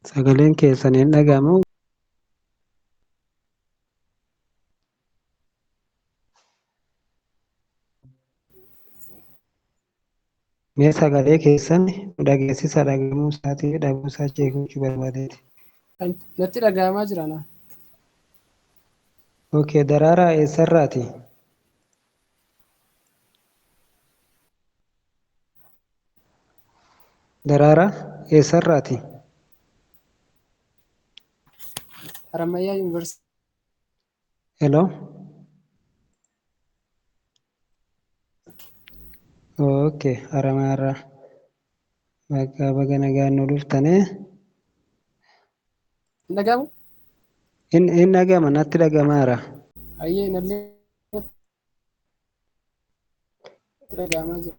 Sagaleen keessan hin dhaga'amu. Mee sagalee keessan nu dhageessisaa, dhaga'amuu isaatii fi dhabuu isaa check gochuu barbaadeeti. Kan natti dhaga'amaa jira na. Okay, Daraaraa eessarraati? Daraaraa eessarraati? Harammayyaa Yuunivarsiitii. Hello? Okay, Haramayaarraa. Bakka baga nagaan nu dhuftanii. Hin dhaga'amu? Hin dhaga'ama, natti dhaga'amaara. Hayyee, nallee natti dhaga'amaa jira.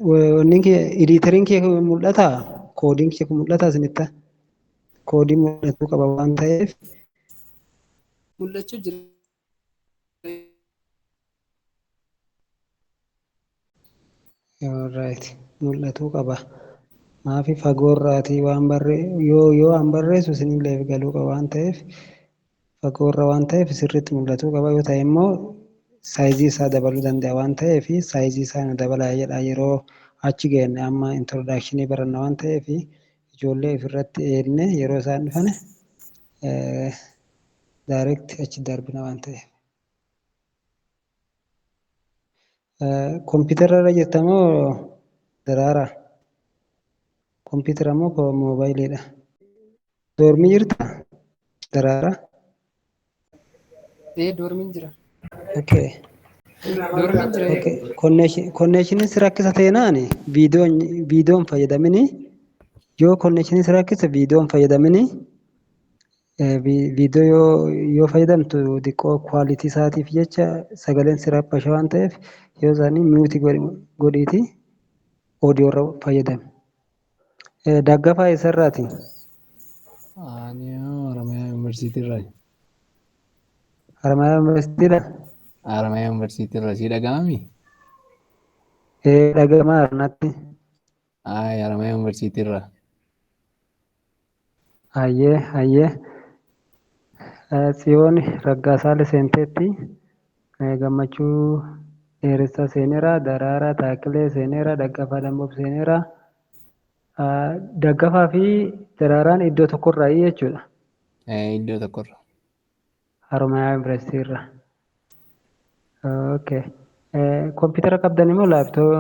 Wanni kee, editoriin kee mul'ataa? Koodiin kee mul'ataa isinitti? Koodiin mul'atuu qaba waan ta'eef. Mul'achuu jira. Alright, mul'atuu qaba. Maafi fagoorraatii waan barree yoo an barreessu isinillee galuu qaba waan ta'eef, fagoorra waan ta'eef sirriitti mul'atuu qaba. Yoo ta'e immoo size isaa dabaluu danda'a waan ta'eef, size isaa nu dabalaa jedha yeroo achi geenne. Amma introduction baranna waan ta'eef, ijoollee ofirratti eegne yeroo isaan dhufan direct achi darbina waan ta'eef. Kompiitara irra jirta moo, Daraaraa? Kompiitara moo moobaayiliidha? Dormii jirta, Daraaraa? Ee, dormiin jira. Okay. Dormiin jira. Okay. Connectioniin si rakkisa teenaan viidiyoon fayyadamini. Yoo connectioniin si rakkise viidiyoon fayyadamini. Viidiyoo yoo fayyadamtu xiqqoo quality isaatiif jecha sagaleen si rabbasha waan ta'eef, yoo isaanii mute godhiiti audio irra fayyadami. Daggafaa eessarraati? Ani Oromiyaa Yuunivarsiitii irraa. Haramayaa Yuunivarsiitiidha? Haramayaa Yuunivarsiitii irraa, sii dhaga'amii? Ee, dhaga'amaa natti. Ayi, Haramayaa Yuunivarsiitii irraa. Hayyee. Tsiyoon Raggaasaalee seenteetti. Gammachuu Dheeressaa seeneera. Daraaraa Taakilee seeneera. Daggafaa Damboob seeneera. Daggafaa fi Daraaraan iddoo tokkorraa jechuudha. Iddoo tokkorra. Haromayaa Yuunivarsiitii irraa. Okay. Kompiitara qabdan immoo laptop,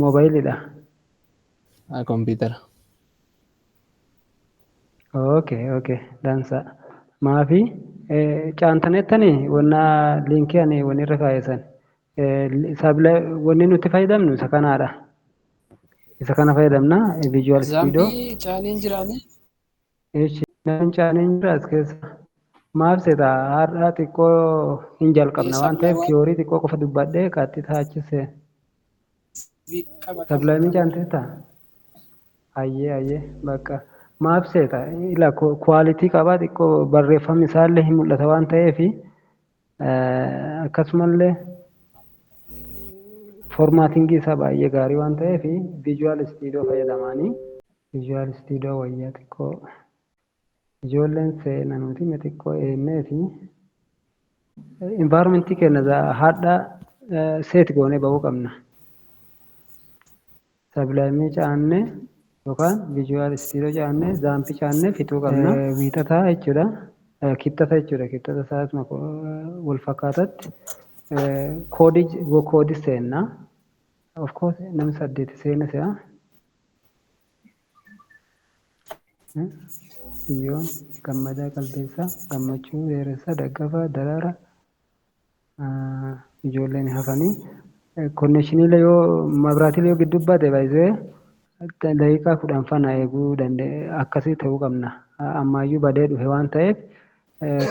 moobaayiliidha? Kompiitara. Okay. Dansa. Maafi caantaneettani wanna link ani wanni irra kaayesan. Sabila wanni nuti fayyadamnu isa kanaadha. Isa kana fayyadamna, Visual Studio. XAMPP caaniin jiraanii. Ishi namni caaniin jira as keessa. Maaf seeta, har'a xiqqoo hin jalqabna waan ta'eef theory xiqqoo qofa dubbadhee qaxxitaa achi seen. Qaba. Sublime caanteetta? Hayyee, bakka. Maaf seeta, ila quality qabaa, xiqqoo barreeffamni isaallee hin mul'ata waan ta'eef, akkasumallee formatting isaa baay'ee gaarii waan ta'eef Visual Studio fayyadamaanii. Visual Studio wayyaa. Xiqqoo ijoolleen seenanuuti xiqqoo eennee fi environmentii keenya hadha set goonee bahuu qabna. Sublime caannee yookaan Visual Studio caannee, XAMPP caannee fixuu qabna. Wiixataa jechuudha. Kibxata jechuudha. Kibxata sa'aatuma wal fakkaatatti koodii seenna. Of course namni saddeeti seena se'a. Iyyoon, Gammadaa Qalbeessaa, Gammachuu Dheeressaa, Daggafaa, Daraara, ijoolleen hafanii. Connectioniilee yoo mabraatiilee yoo gidduu baate baay'isee daqiiqaa 10 fana eeguu danda'e, akkasii ta'uu qabna. Ammaayyuu badee dhufe waan ta'eef,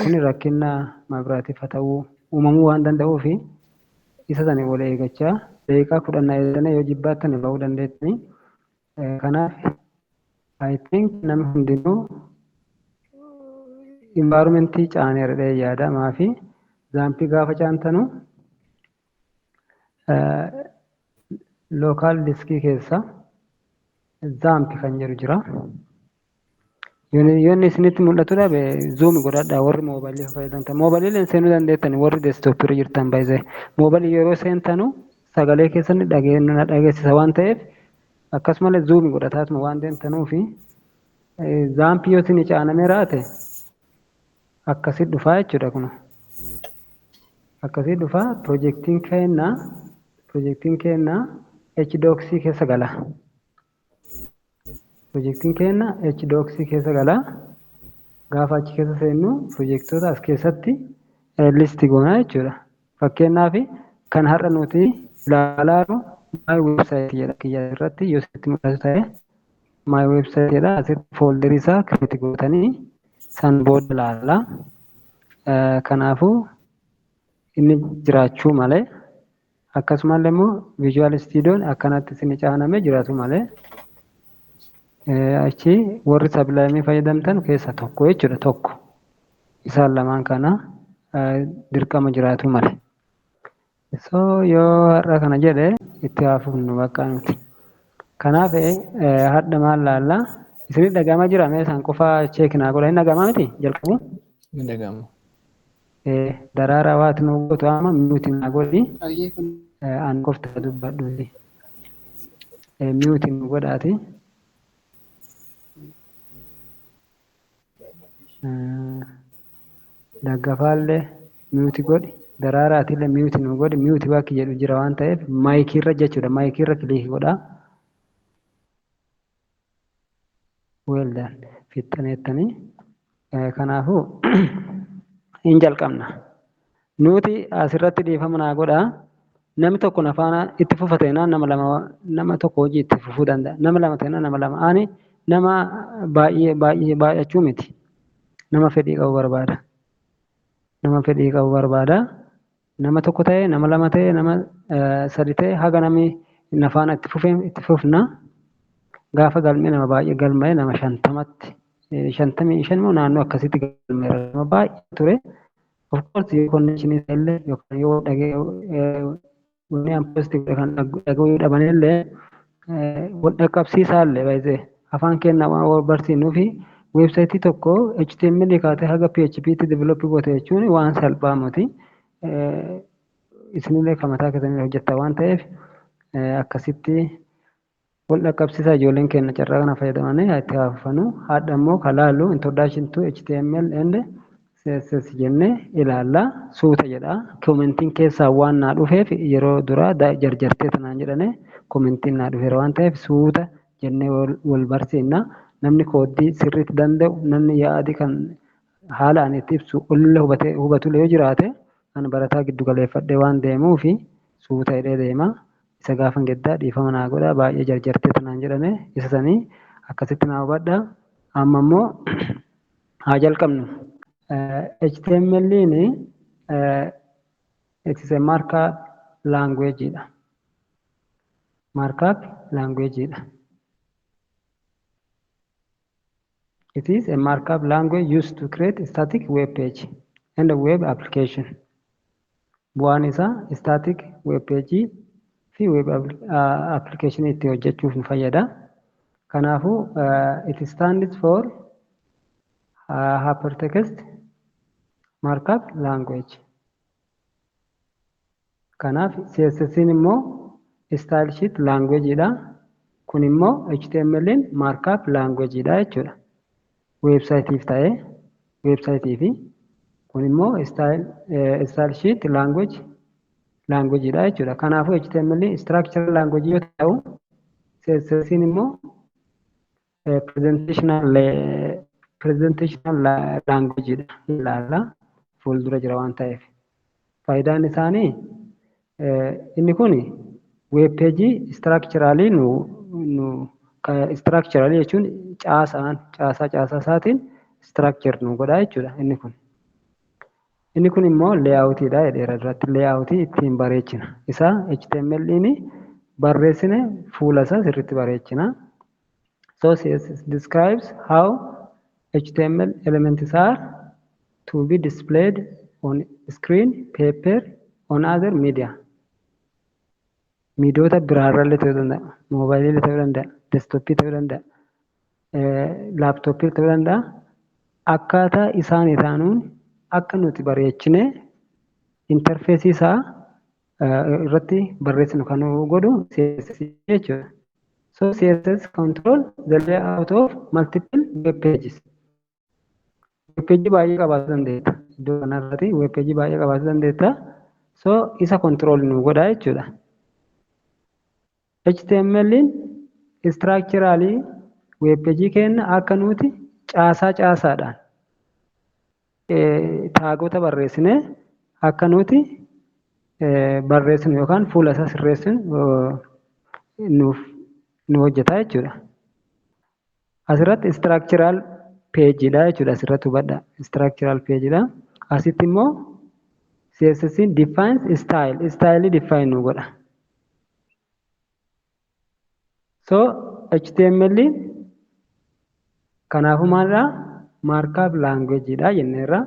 kun rakkina mabraatiif haa ta'uu uumamuu waan danda'uuf, isa sana wal eeggachaa daqiiqaa 10 na eegdanii yoo jibbaattan bahuu dandeettanii. Kanaaf I think namni hundinuu environmentii caaneera jedhee yaada. Maafi XAMPP gaafa caantanu local disk keessa XAMPP kan jedhu jira. Yoo inni isinitti mul'atu dhabe, zoom godhadhaa warri moobaayilii fayyadamtan. Moobaayilii seenuu dandeettani warri desktopii irra jirtan baay'ee. Moobaayilii yeroo seentanu sagalee keessan na dhageessisa waan ta'eef, akkasumallee zoom godhataatuma waan deemtanuufi XAMPP yoo isin caanamee raate akkasitti dhufaa jechuudha kun. Akkasii dhufaa, piroojeektiin keenya htdocs keessa gala. Piroojeektiin keenya htdocs keessa gala. Gaafa achi keessa seennu piroojeektoota as keessatti list goona jechuudha. Fakkeenyaaf, kan har'a nuti ilaalaa jirru my website jedha. Kiyya irratti yoo sitti mul'atu ta'e, my website jedha. Asitti folderii isaa create gootanii san booda ilaalla. Kanaafuu inni jiraachuu malee, akkasumallee immoo Visual Studioon akkanatti isin caanamee jiraatu malee, achi warri Sublime fayyadamtan keessa tokko jechuudha, tokko isaan lamaan kana dirqama jiraatu malee. So yoo har'a kana jedhe, itti haa fufnu bakka nuti. Kanaaf hadha maal laalla? Isinit dhaga'amaa jira? Mee isaan qofaa check naa godha. Inni dhaga'amaa miti jalqabu? Ni dhaga'ama. Daraaraa waati nu gootu, amma mute naa godhi. Baay'ee kun. An qofti dubbadhuuti. Mute nu godhaati. Daggafaallee mute godhi. Daraaraatillee mute nu godhi. Mute bakki jedhu jira waan ta'eef, maayikiirra jechuudha. Maayikiirra click godhaa. Well done. Fixxaneettanii. Kanaafuu hin jalqabna. Nuti asirratti dhiifama naa godhaa. Namni tokko na faana itti fufa ta'inaan nama lama, nama tokko hojii itti fufuu danda'a. Nama lama ta'inaan nama lama. Ani nama baay'ee baay'ee baay'achuu miti. Nama fedhii qabu barbaada. Nama fedhii qabu barbaada. Nama tokko ta'e, nama lama ta'e, nama sadi ta'e, haga namni na faana itti fufee itti fufna. Gaafa galmee nama baay'ee galma'e, nama 50tti, 55 immoo naannoo akkasitti galmeera. Nama baay'ee ture. Of course, yoo connection illee yookaan yoo dhagee wanni an post godhe kan dhaga'uu dhabanillee, wal dhaqqabsiisaa illee baay'ee afaan keenya waan wal barsiisnuu fi weebsaayitii tokko HTML kaatee haga PHP tti develop goote jechuun waan salphaa miti. Isinillee kan mataa keessanii hojjettan waan ta'eef, akkasitti wal dhaqqabsiisaa. Ijoolleen keenya carraa kana fayyadamanii itti haa fufanu. Hadha immoo kan laallu introduction to HTML and CSS jennee ilaalla. Suuta jedha. Commentiin keessaa waan naa dhufeef, yeroo duraa jarjartee tanaan jedhane, commentiin naa dhufeera waan ta'eef, suuta jennee wal barsiisna. Namni kooddii sirriitti danda'u, namni yaadi kan haala ani itti ibsu olillee hubatee hubatullee yoo jiraate, ani barataa giddu galeeffadhee waan deemuufi suuta jedhee deema. Isa gaafan geddaa dhiifama naa godha, baay'ee jarjartee tanaan jedhame, isa sanii akkasitti naa hubadha. Amma immoo haa jalqabnu. HTML'n it is a markup language dha. Markup language dha. It is a markup language used to create static web page and a web application. Bu'aan isaa static web page fi web application itti hojjechuuf nu fayyada. Kanaafuu it stands for hypertext markup language. Kanaaf CSS immoo style sheet language dha. Kun immoo HTML markup language dha jechuudha. Weebsaayitiif ta'ee weebsaayitii fi kun immoo style sheet language dha jechuudha. Kanaafuu HTML structural language yoo ta'u, CSS immoo presentational language dha. Ilaalla, fuuldura jira waan ta'eef. Faayidaan isaanii inni kun web page structurally nu structurally jechuun caasaan caasaa caasaa isaatiin structure nu godha jechuudha inni kun. Inni kun immoo layoutiidha jedheera duratti, layoutii ittiin bareechina. Isa HTML barreessine fuula isaa sirriitti bareechina. So CSS describes how HTML elements are to be displayed on screen, paper, on other media. Miidiyoota biraarrallee ta'uu danda'a. Moobaayilii ta'uu danda'a. Desktopii ta'uu danda'a. Laptopii ta'uu danda'a. Akkaataa isaan isaanuun akka nuti bareechinee interfaceii isaa irratti barreessinu kan nu godhu CSS jechuudha. So CSS control the layout of multiple web pages. Web page baay'ee qabaachuu dandeetta. Iddoo kanarratti web page baay'ee qabaachuu dandeetta. So isa control nu godha jechuudha. HTML structurally web page keenya akka nuti caasaa caasaadhaan tagota barreessinee akka nuti barreessinu yookaan fuula isaa sirreessinu nuuf nu hojjeta jechuudha. Asirratti structural pageidha jechuudha, asirratti hubadha. Structural pageidha. Asitti immoo CSS defines style, style define nu godha. So HTML kanaafuu maalidha? Markup languageidha jenneerra.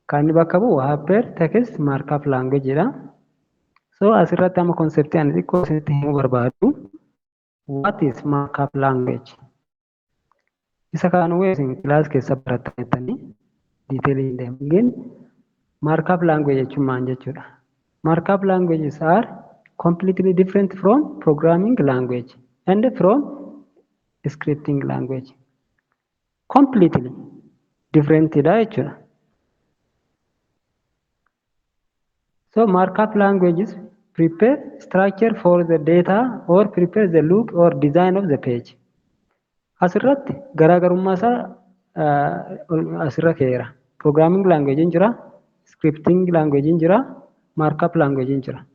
Kan inni bakka bu'u hyper text markup languageidha. So asirratti amma conceptii ani xiqqoo isinitti himuu barbaadu. What is markup language? Isa kaan isin class keessa barattanii detailii hin deemu. Gin markup language jechuun maal jechuudha? Markup languages are completely different from programming language and from scripting language. Completely different dha jechuudha. So markup languages prepare structure for the data or prepare the look or design of the page. Asirratti garaagarummaa isaa asirra ka'eera. Programming language jira, scripting language jira, markup language jira.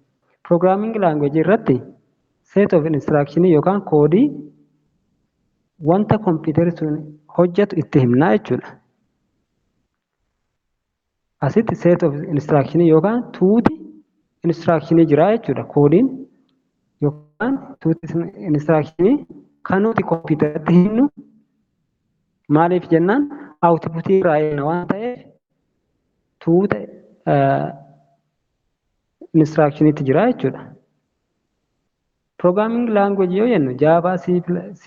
Programming language irratti set of instruction yookaan koodii wanta kompiitarri sun hojjetu itti himnaa jechuudha. Asitti set of instruction yookaan tuuti instruction jira jechuudha. Koodiin yookaan tuuti instruction kan nuti kompiitaratti himnu, maaliif jennaan outputii irraa eegna waan ta'eef tuuta instructionitti jira jechuudha. Programming language yoo jennu Java, C, C,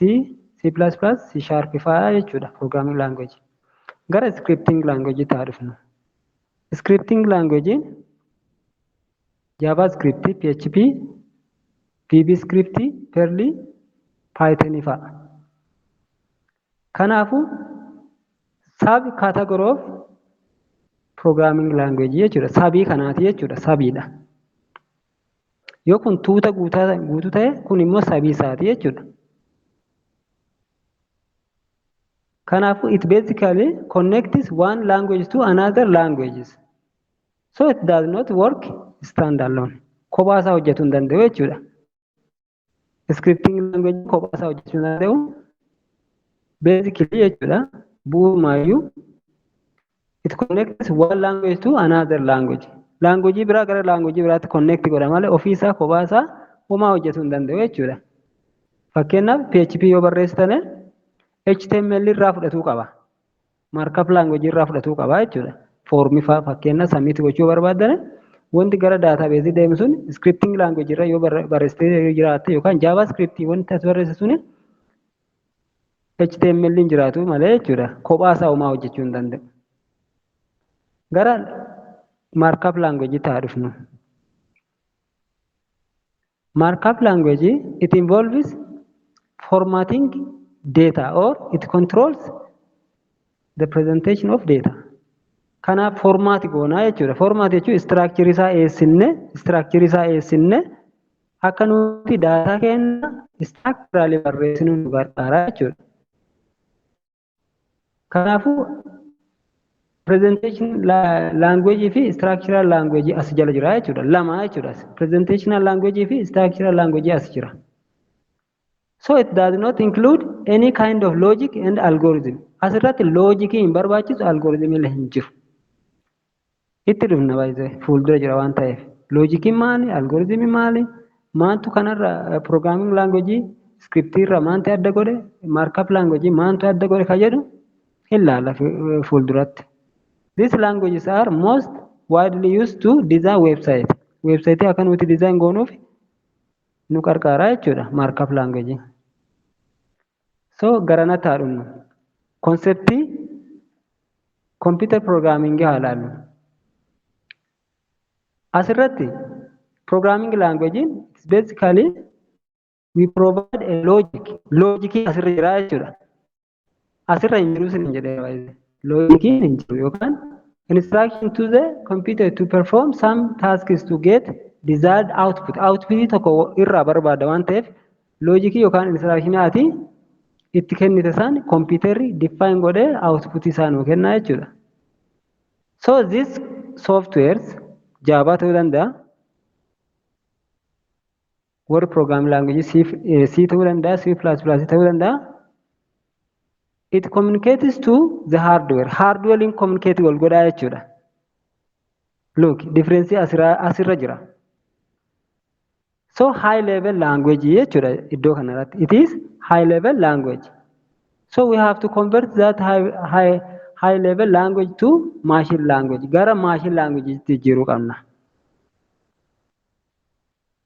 C++, C# fa'aa jechuudha programming language. Gara scripting language haa dhufnu. Scripting language JavaScript, PHP, VBScript, Perl, Python fa'a. Kanaafuu sub category of programming language jechuudha. Subii kanaati jechuudha. Subiidha. Yoo kun tuuta guutuu ta'e, kun immoo subii isaati jechuudha. Kanaafuu it basically connects one language to another languages. So it does not work stand alone. Kophaa isaa hojjetuu hin danda'u jechuudha. Scripting language kophaa isaa hojjechuu hin danda'u. Basically jechuudha. Bu'uurumaayyuu it connects one language to another language. Language biraa gara language biraatti connect godha malee ofii isaa kophaa isaa homaa hojjetuu hin danda'u jechuudha. Fakkeenyaaf, PHP yoo barreessitane HTML irraa fudhatuu qaba. Markup language irraa fudhatuu qaba jechuudha. Formii fa'aa fakkeenyaaf submit gochuu barbaaddane, wanti gara databaseii deemu sun scripting language irra yoo barreessitee jiraatte yookaan JavaScript wanti as barreesse suni HTML hin jiraatu malee jechuudha. Kophaa isaa homaa hojjechuu hin danda'u. Gara markup language haa dhufnu. Markup language, it involves formatting data or it controls the presentation of data. Kanaaf format goonaa jechuudha. Format jechuun structure isaa eessinne akka nuti data keenya structurally barreessinu nu gargaara jechuudha. Kanaafuu presentation language fi structural language as jala jira jechuudha. Lama jechuudha. Presentational language fi structural language as jira. So it does not include any kind of logic and algorithm. Asirratti logicii hin barbaachisu, algorithm illee hin jiru. Itti dhufna, baay'ee fuuldura jira waan ta'eef. Logiciin maali? Algorithmii maali? Maaltu kanarra programming language scriptii irra maaltu adda godhe? Markup language maaltu adda godhe ka jedhu hin laalla fuulduratti. These languages are most widely used to design website. Website akka nuti design goonuuf Nu qarqaaraa jechuudha markup language. So garanatti haa dhufnu. Conceptii computer programming haa ilaallu. Asirratti programming language is basically we provide a logic. Logicii asirra jira jechuudha. Asirra hin jiru sin jedhee baay'ee. Logiciin hin jiru yookaan instruction to the computer to perform some tasks to get desired output. Output tokko irraa barbaada waan ta'eef, logicii yookaan instruction ati itti kennite san computerri define godhee output isaa nuu kenna jechuudha. So this softwares Java ta'uu danda'a. Warri programming language C ta'uu danda'a, C++ ta'uu danda'a. It communicates to the hardware. Hardware in communicate wal godhaa jechuudha. Look, difference asirra jira. So high level language jechuudha iddoo kanarratti. It is high level language. So we have to convert that high level language to machine language. Gara machine language jijjiiruu qabna.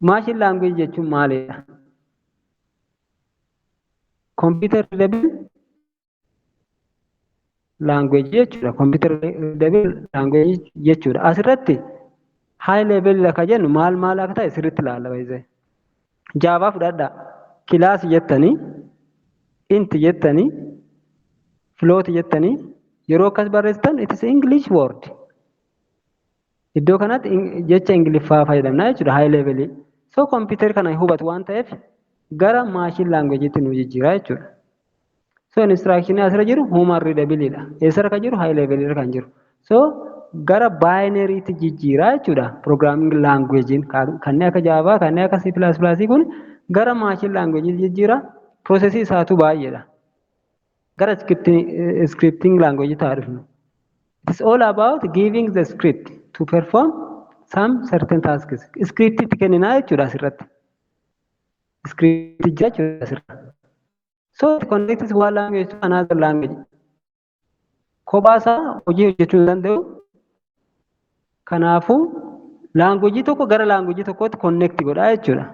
Machine language jechuun maalidha? Computer level language jechuudha. Computer level language jechuudha. Asirratti high level akka jennu maal maal akka ta'e sirriitti ilaalla baay'ee. Java fudhadhaa. Class jettanii, int jettanii, float jettanii yeroo akkas barreessitan, it is English word. Iddoo kanatti jecha Ingiliffaa fayyadamna jechuudha high level. So computer kana hubatu waan ta'eef gara machine languageetti nu jijjiira jechuudha. So instruction asirra jiru human readable dha. Eessarra kan jiru? High level irra kan jiru. So gara binarytti jijjiira jechuudha. Programming language kanneen akka Java, kanneen akka C++ kun gara machine language jijjiira. Processii isaatu baay'eedha. Gara scripting language taa dhufnu. It is all about giving the script to perform some certain tasks. Script itti kenninaa jechuudha asirratti. Script jira jechuudha asirra. So it connects one language to another language. Kophaa isaa hojii hojjechuu hin danda'u. Kanaafuu language tokko gara language tokkootti connect godha jechuudha.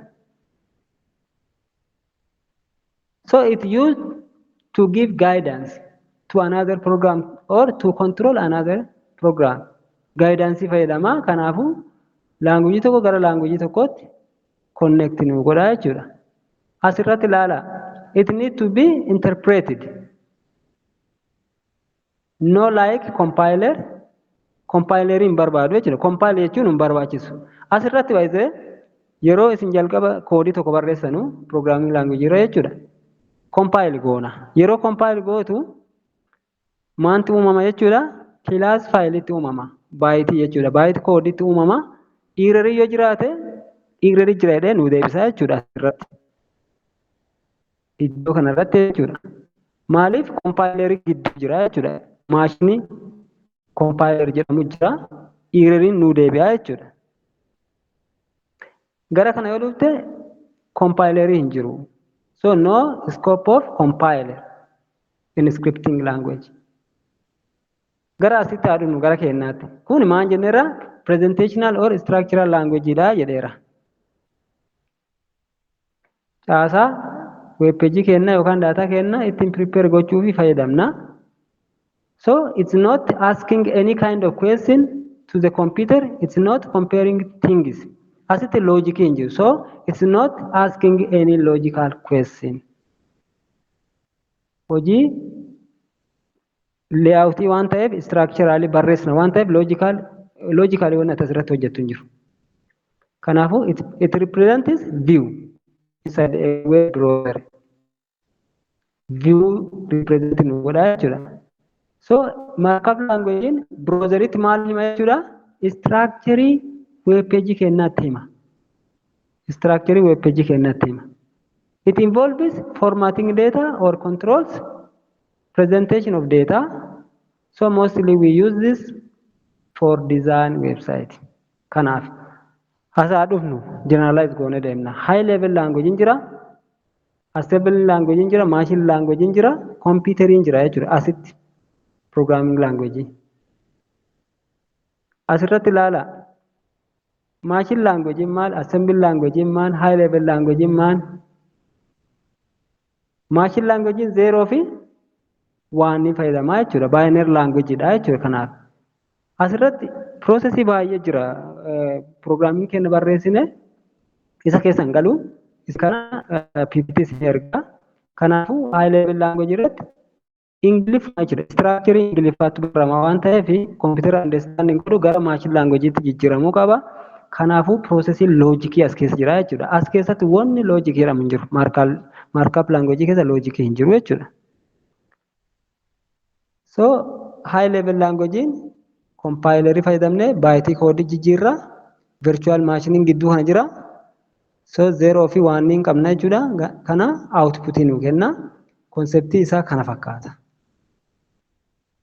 So it used to give guidance to another program or to control another program. Guidance fayyadama. Kanaafuu language tokko gara language tokkootti connect nu godha jechuudha. Asirratti ilaala. It need to be interpreted. No like compiler. Compiler hin barbaadu jechuudha. Compile jechuun hin barbaachisu. Asirratti baay'ee yeroo isin jalqaba koodii tokko barreessanu programming language irra jechuudha. Compile goona. Yeroo compile gootu maanti uumama jechuudha? Class fileitti uumama. Byte jechuudha. Byte codeitti uumama. Errorii yoo jiraate, errorii jira jedhee nu deebisa jechuudha asirratti. Iddoo kanarratti jechuudha. Maaliif? Compilerii gidduu jira jechuudha. Maashinii compiler jedhamu jira. Erroriin nu deebi'a jechuudha. Gara kana yoo dhufte compilerii hin jiru. So no scope of compiler in scripting language. Gara asitti haa dhufnu, gara keenyaatti. Kun maal jenneerra? Presentational or structural language dha jedheera. Caasaa web page keenya yookaan data keenya ittiin prepare gochuuf fayyadamna. So it's not asking any kind of question to the computer. It's not comparing things. Asitti logic hin jiru. So it's not asking any logical question. Hojii layoutii waan ta'eef, structurally barreessina waan ta'eef, logically wanni asirratti hojjettu hin jiru. Kanaafuu it represents view inside a web browser. View represent nu godha jechuudha. So markup language browseritti maal hima jechuudha? Structure web page keenyaatti hima. Structure web page keenyaatti hima. It involves formatting data or controls presentation of data. So mostly we use this for design website. Kanaaf hasaa dhufnu generalize goone deemna. High level language hin jira, assembly language hin jira, machine language hin jira, computer hin jira jechuudha asitti programming language. Asirratti ilaala. Machine language maal? Assembly language maal? High level language maal? Machine language zero fi one ni fayyadamaa jechuudha. Binary language dha jechuudha kanaaf. Asirratti processii baay'ee jira. Programming keenya barreessine isa keessa hin galu. Isa kana PPT isin ergaa. Kanaafuu high level language irratti Ingiliffaa jechuudha. Structure Ingiliffaatti barama waan ta'eef, computer understanding godhu gara machine languageetti jijjiiramuu qaba. Kanaafuu processiin logicii as keessa jira jechuudha. As keessatti wanni logicii jedhamu hin jiru. Markup language keessa logicii hin jiru jechuudha. So high level languagein compilerii fayyadamnee byte code jijjiirra. Virtual machine gidduu kana jira. So zero fi one hin qabna jechuudha. Kana outputii nuu kenna. Conceptii isaa kana fakkaata.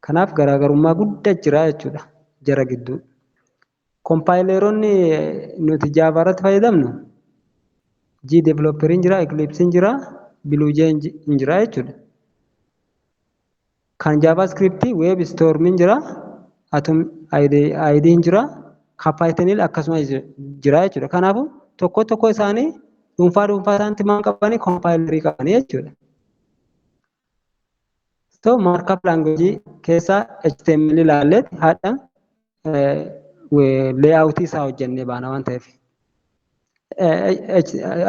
Kanaaf garaagarummaa guddaa jira jechuudha jara gidduu. Compileroonni nuti Java irratti fayyadamnu JDeveloperiin jira, Eclipse jira, BlueJ jira jechuudha. Kan JavaScript WebStorm jira, Atom IDE jira, kan Python akkasuma jira jechuudha. Kanaafuu tokko tokko isaanii dhuunfaa dhuunfaa isaaniitti maal qabanii? Compilerii qabanii jechuudha. So markup language keessaa HTML ilaalleet haadha layoutii isaa hojjennee baana waan ta'eef.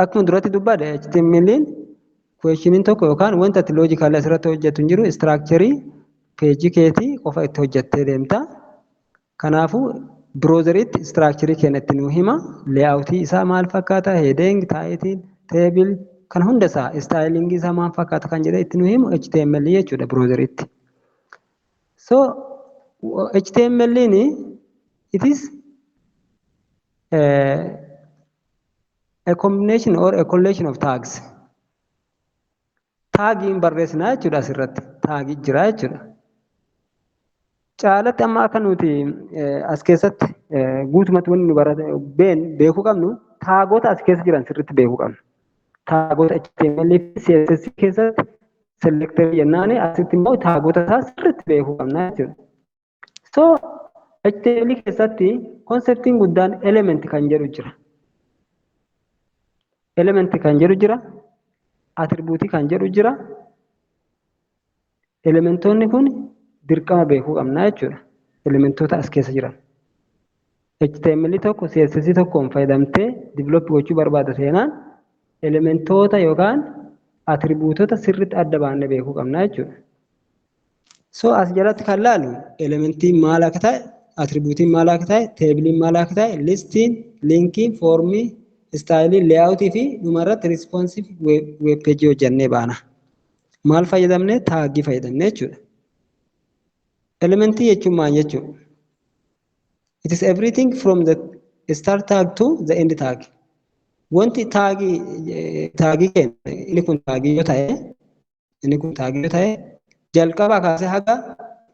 Akkuma duratti dubbadhe, HTML'n questioniin tokko yookaan wanta ati logically asirratti hojjettu hin jiru, structure pageii keetii qofa itti hojjettee deemta. Kanaafuu browseriitti structure keenya itti nuu hima. Layoutii isaa maal fakkaata? Heading, title, table kan hunda isaa, stylingii isaa maal fakkaata kan jedhee itti nuu himu HTML jechuudha browseriitti. So HTML'n it is a combination or a collection of tags. Tagiin barreessinaa jechuudha asirratti. Tagii jira jechuudha. Caalatti amma akka nuti as keessatti guutumatti wanni nu barate beekuu qabnu, tagota as keessa jiran sirriitti beekuu qabna. Tagota HTML fi CSS keessatti selector jennaan, asitti immoo tagota isaa sirriitti beekuu qabna jechuudha. So HTML keessatti conceptiin guddaan element kan jedhu jira. Element kan jedhu jira. Attributeii kan jedhu jira. Elementoonni kun dirqama beekuu qabna jechuudha. Elementoota as keessa jiran. HTML tokko CSS tokkoon fayyadamtee develop gochuu barbaada seenaan, elementoota yookaan attributeota sirriitti adda baannee beekuu qabna jechuudha. So as jalatti kan laalu elementiin maal akka ta'e, attributeiin maal akka ta'e, tableiin maal akka ta'e, listiin, linkiin, formii, styleii, layoutii fi dhumarratti responsive web pageii hojjennee baana. Maal fayyadamne? Tagii fayyadamne jechuudha. Elementii jechuun maal jechuudha? It is everything from the start tag to the end tag. Wanti tagii keenya inni kun tagii yoo ta'e, inni kun tagii yoo ta'e, jalqabaa kaasee haga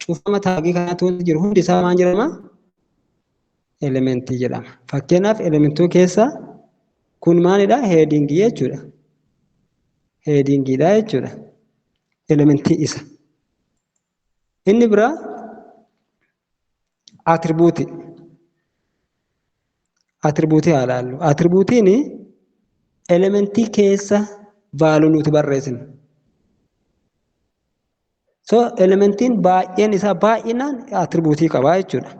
cufama tagii kanaatti wanti jiru hundi isaa maal jedhama? Elementii jedhama. Fakkeenyaaf, elementuu keessa kun maalidha? Headingii jechuudha. Headingiidha jechuudha. Elementii isa. Inni biraa attributeii. Attributeii haa ilaallu. Attributeiin elementii keessa value nuti barreessinu. So elementiin baay'een isaa baay'inaan attributeii qaba jechuudha.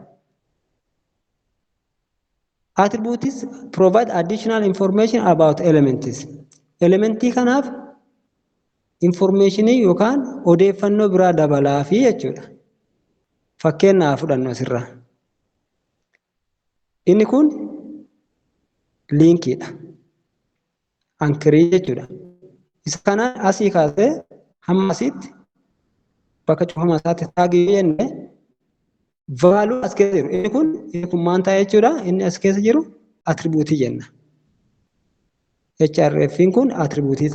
Attributes provide additional information about elements. Elementii kanaaf informationii yookaan odeeffannoo biraa dabalaafi jechuudha. Fakkeenyaaf fudhannu asirraa. Inni kun linkiidha. Anchorii jechuudha. Isa kana asii kaasee hamma asitti bakka cufama isaatti tagii jenne, value as keessa jiru. Inni kun maal ta'a jechuudha? Inni as keessa jiru attributeii jenna. HRF'n kun attributeii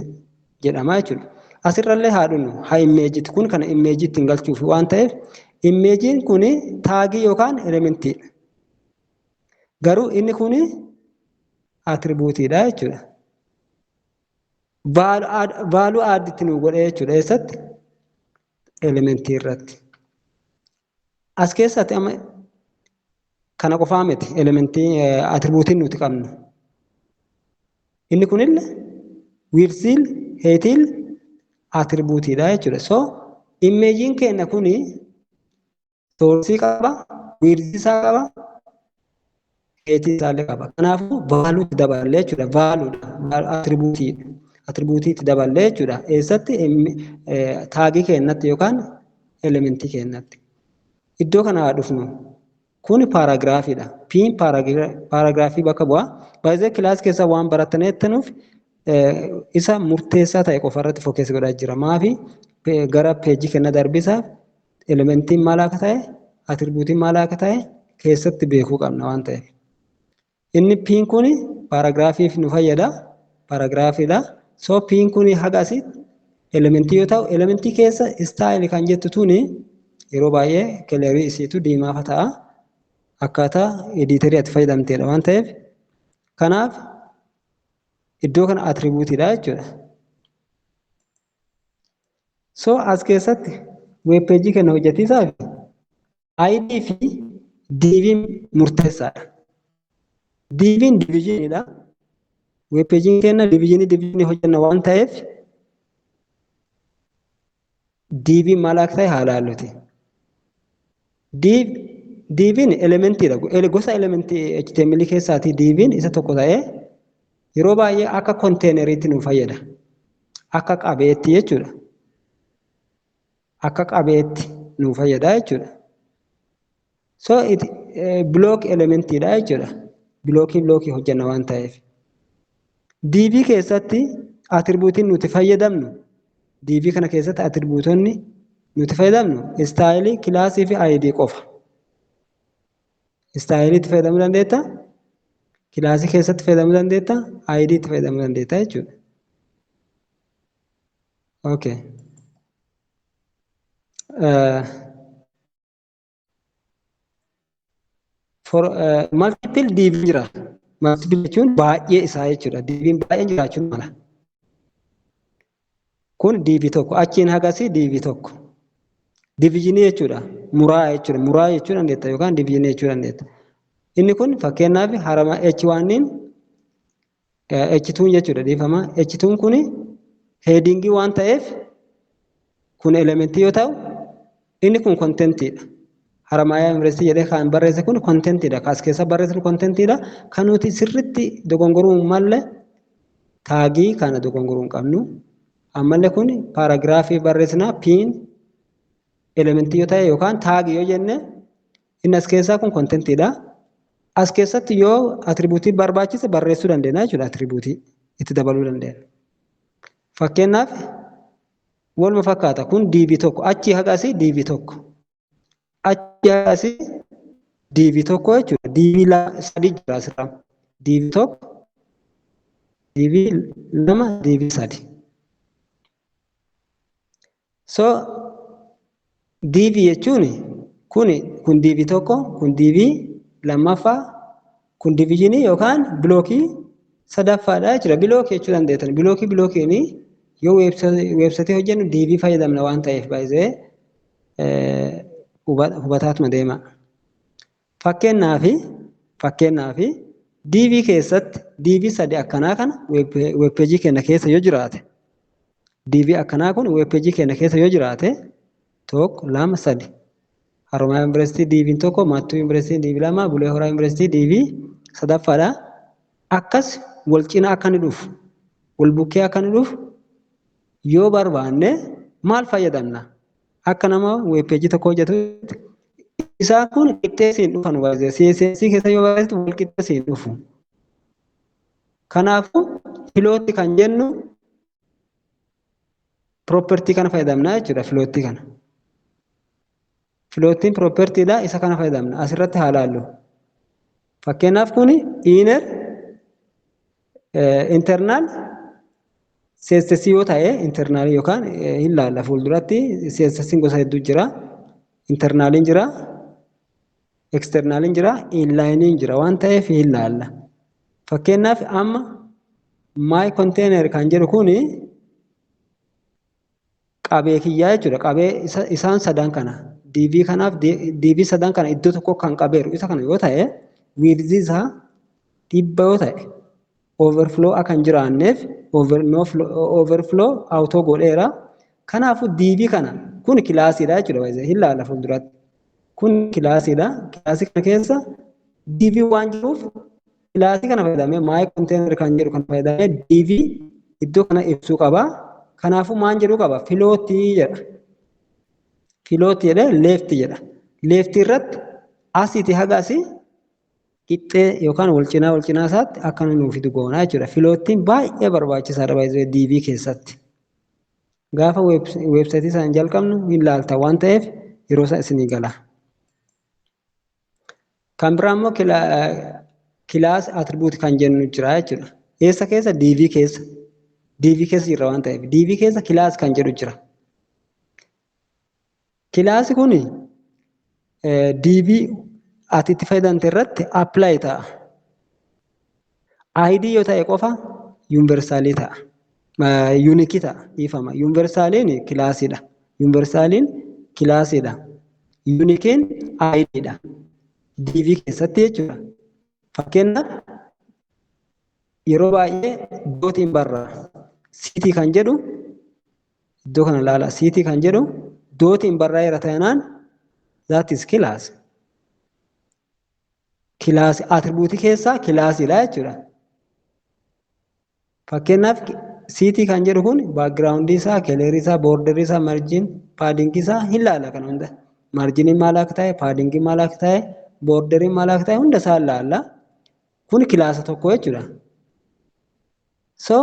jedhama jechuudha. Asirrallee haa dhunnu, haa imageitti kun kana imageitti hin galchuuf waan ta'eef, imageiin kun tagii yookaan elementiidha. Garuu inni kun attributeiidha jechuudha. Value additti nu godhe jechuudha. Eessatti? Elementii irratti. As keessatti amma Kana qofaa miti elementii attribuutiin nuti qabnu. Inni kunillee widthiil heightiil attributiidha jechuudha. So imageiin keenya kuni sourceii qaba, widthii isaa qaba, heightii isaallee qaba. Kanaafuu valueutti daballee jechuudha. Valueudha attributiidha. Attributiitti daballee jechuudha. Eessatti? Tagii keenyatti yookaan elementii keenyatti. Iddoo kana haa dhufnu. Kun paragraphiidha. Piin paragraphii bakka bu'a. Baay'ee class keessa waan barattaneettanuuf isa murteessaa ta'e qofa irratti focus godhaa jira. Maafi gara pageii kenna darbisaaf elementiin maal akka ta'e, attributiin maal akka ta'e keessatti beekuu qabna waan ta'eef. Inni piin kun paragraphiif nu fayyada. Paragraphiidha. So piin kun haga asitti elementii yoo ta'u, elementii keessa style kan jettu tuni yeroo baay'ee colorii isiitu diimaa ta'a. Akkaataa editorii ati fayyadamteedha waan ta'eef. Kanaaf iddoo kana attributiidha jechuudha. So as keessatti web pageii kana hojjetiisaaf ID fi diviin murteessaadha. Diviin divisioniidha. Web pageiin keenya divisionii divisionii hojjenna waan ta'eef diviin maal akka ta'e haa ilaalluti. Diviin elementiidha. Gosa elementii HTML keessaatii diviin isa tokko ta'ee yeroo baay'ee akka containeriitti nu fayyada. Akka qabeetti jechuudha. Akka qabeetti nu fayyada jechuudha. So block elementiidha jechuudha. Blockii blockii hojjenna waan ta'eef. Divii keessatti attributiin nuti fayyadamnu, divii kana keessatti attributonni nuti fayyadamnu styleii, classii fi ID qofa. Styleii itti fayyadamuu dandeetta, classii keessatti fayyadamuu dandeetta, ID itti fayyadamuu dandeetta jechuudha. Okay. For multiple div jira. Multiple jechuun baay'ee isaa jechuudha. Diviin baay'een jiraachuu mala. Kun divii tokko. Achiin hagasii divii tokko. Divisionii jechuudha. Muraa jechuudha. Muraa jechuu dandeetta yookaan divisionii jechuu dandeetta. Inni kun fakkeenyaaf harama H1 H2 jechuudha dhiifama. H2 kun headingii waan ta'eef kun elementii yoo ta'u, inni kun contentiidha. Haramaayaa Yuunivarsiitii jedhee kan barreesse kun contentiidha. As keessa barreesse contentiidha. Kan nuti sirriitti dogongoruu hin malle tagii kana dogongoruu hin qabnu. Ammallee kun paragraphii barreessinaa, piin elementii yoo ta'e yookaan tagii yoo jenne, inni as keessaa kun contentiidha. As keessatti yoo attributii barbaachise barreessuu dandeenya jechuudha. Attributii itti dabaluu dandeenya. Fakkeenyaaf waluma fakkaata, kun divii tokko, achii haga asii divii tokko. Achii haga asii divii tokko jechuudha. Divii sadi jira asirraa. Divii tokko, divii lama, divii sadi. So divii jechuun kun divii tokko, kun divii lammaffaa, kun divisionii yookaan blockii sadaffaadha jechuudha. Blockii jechuu dandeettan. Blockii blockiin yoo websiteii hojjennu divii fayyadamna waan ta'eef baay'ee hubataatuma deema. Fakkeenyaaf divii keessatti divii sadi akkanaa kana web pageii keenya keessa yoo jiraate, divii akkanaa kun web pageii keenya keessa yoo jiraate, tokko, lama, sadi, Haromayaa Yuunivarsiitii diviin tokko, Mattuu Yuunivarsiitii divii lama, Bulee Horaa Yuunivarsiitii divii sadaffaadha. Akkas wal cina akka inni dhufu, wal bukkee akka inni dhufu yoo barbaanne maal fayyadamna? Akka nama web pageii tokko hojjetutti isaan kun qixxee siin dhufan baay'ee CSS keessa yoo barreessitu wal qixxee siin dhufu. Kanaafuu floatii kan jennu property kana fayyadamna jechuudha, floatii kana. Floatiin propertydha, isa kana fayyadamna. Asirratti haa ilaallu. Fakkeenyaaf kun inner internal CSS yoo ta'e, internal yookaan hin laalla fuulduratti, CSS gosa hedduu jira. Internaliin jira, externaliin jira, inlineiin jira waan ta'eef hin laalla. Fakkeenyaaf amma my container kan jedhu kuni qabee kiyyaa jechuudha. Qabee isaan sadan kana. Div kanaaf div sadan kana iddoo tokko kan qabeeru isa kana yoo ta'e, width isaa 100 yoo ta'e, overflow akka hin jiraanneef overflow auto godheera. Kanaafuu div kana kun classiidha jechuudha. Hin laala fuulduratti. Kun classiidha. Classii kana keessa div waan jiruuf classii kana fayyadamee, my container kan jedhu kana fayyadamee div iddoo kana ibsuu qaba. Kanaafuu maal jedhuu qaba? Floatii jedha. Floatii jedhee left jedha. Leftii irratti asiiti haga asii qixxee yookaan wal cinaa wal cinaa isaatti akka inni nuuf fidu goona jechuudha. Floatiin baay'ee barbaachisaadha baay'ee div keessatti. Gaafa websiteii isaan jalqabnu hin laalta waan ta'eef yeroo isaa isinii gala. Kan biraa immoo class attribute kan jennu jira jechuudha. Eessa keessa? Div keessa. Div keessa jirra waan ta'eef div keessa class kan jedhu jira. Classi kun div ati itti fayyadamte irratti apply ta'a. ID yoo ta'e qofa universalii ta'a. Uniqueii ta'a, dhiifama. Universaliin classiidha. Universaliin classiidha. Uniqueiin IDdha. Div keessatti jechuudha. Fakkeenyaaf, yeroo baay'ee dotiin barraa. City kan jedhu iddoo kana ilaala. City kan jedhu dotiin barraa'eera taanaan, that is class. Classii attributeii keessaa classiidha jechuudha. Fakkeenyaaf, city kan jedhu kun backgroundii isaa, colorii isaa, borderii isaa, margin, paddingii isaa hin laala kana hunda. Marginiin maal akka ta'e, paddingiin maal akka ta'e, borderiin maal akka ta'e hunda isaa ilaalla. Kun classa tokko jechuudha. So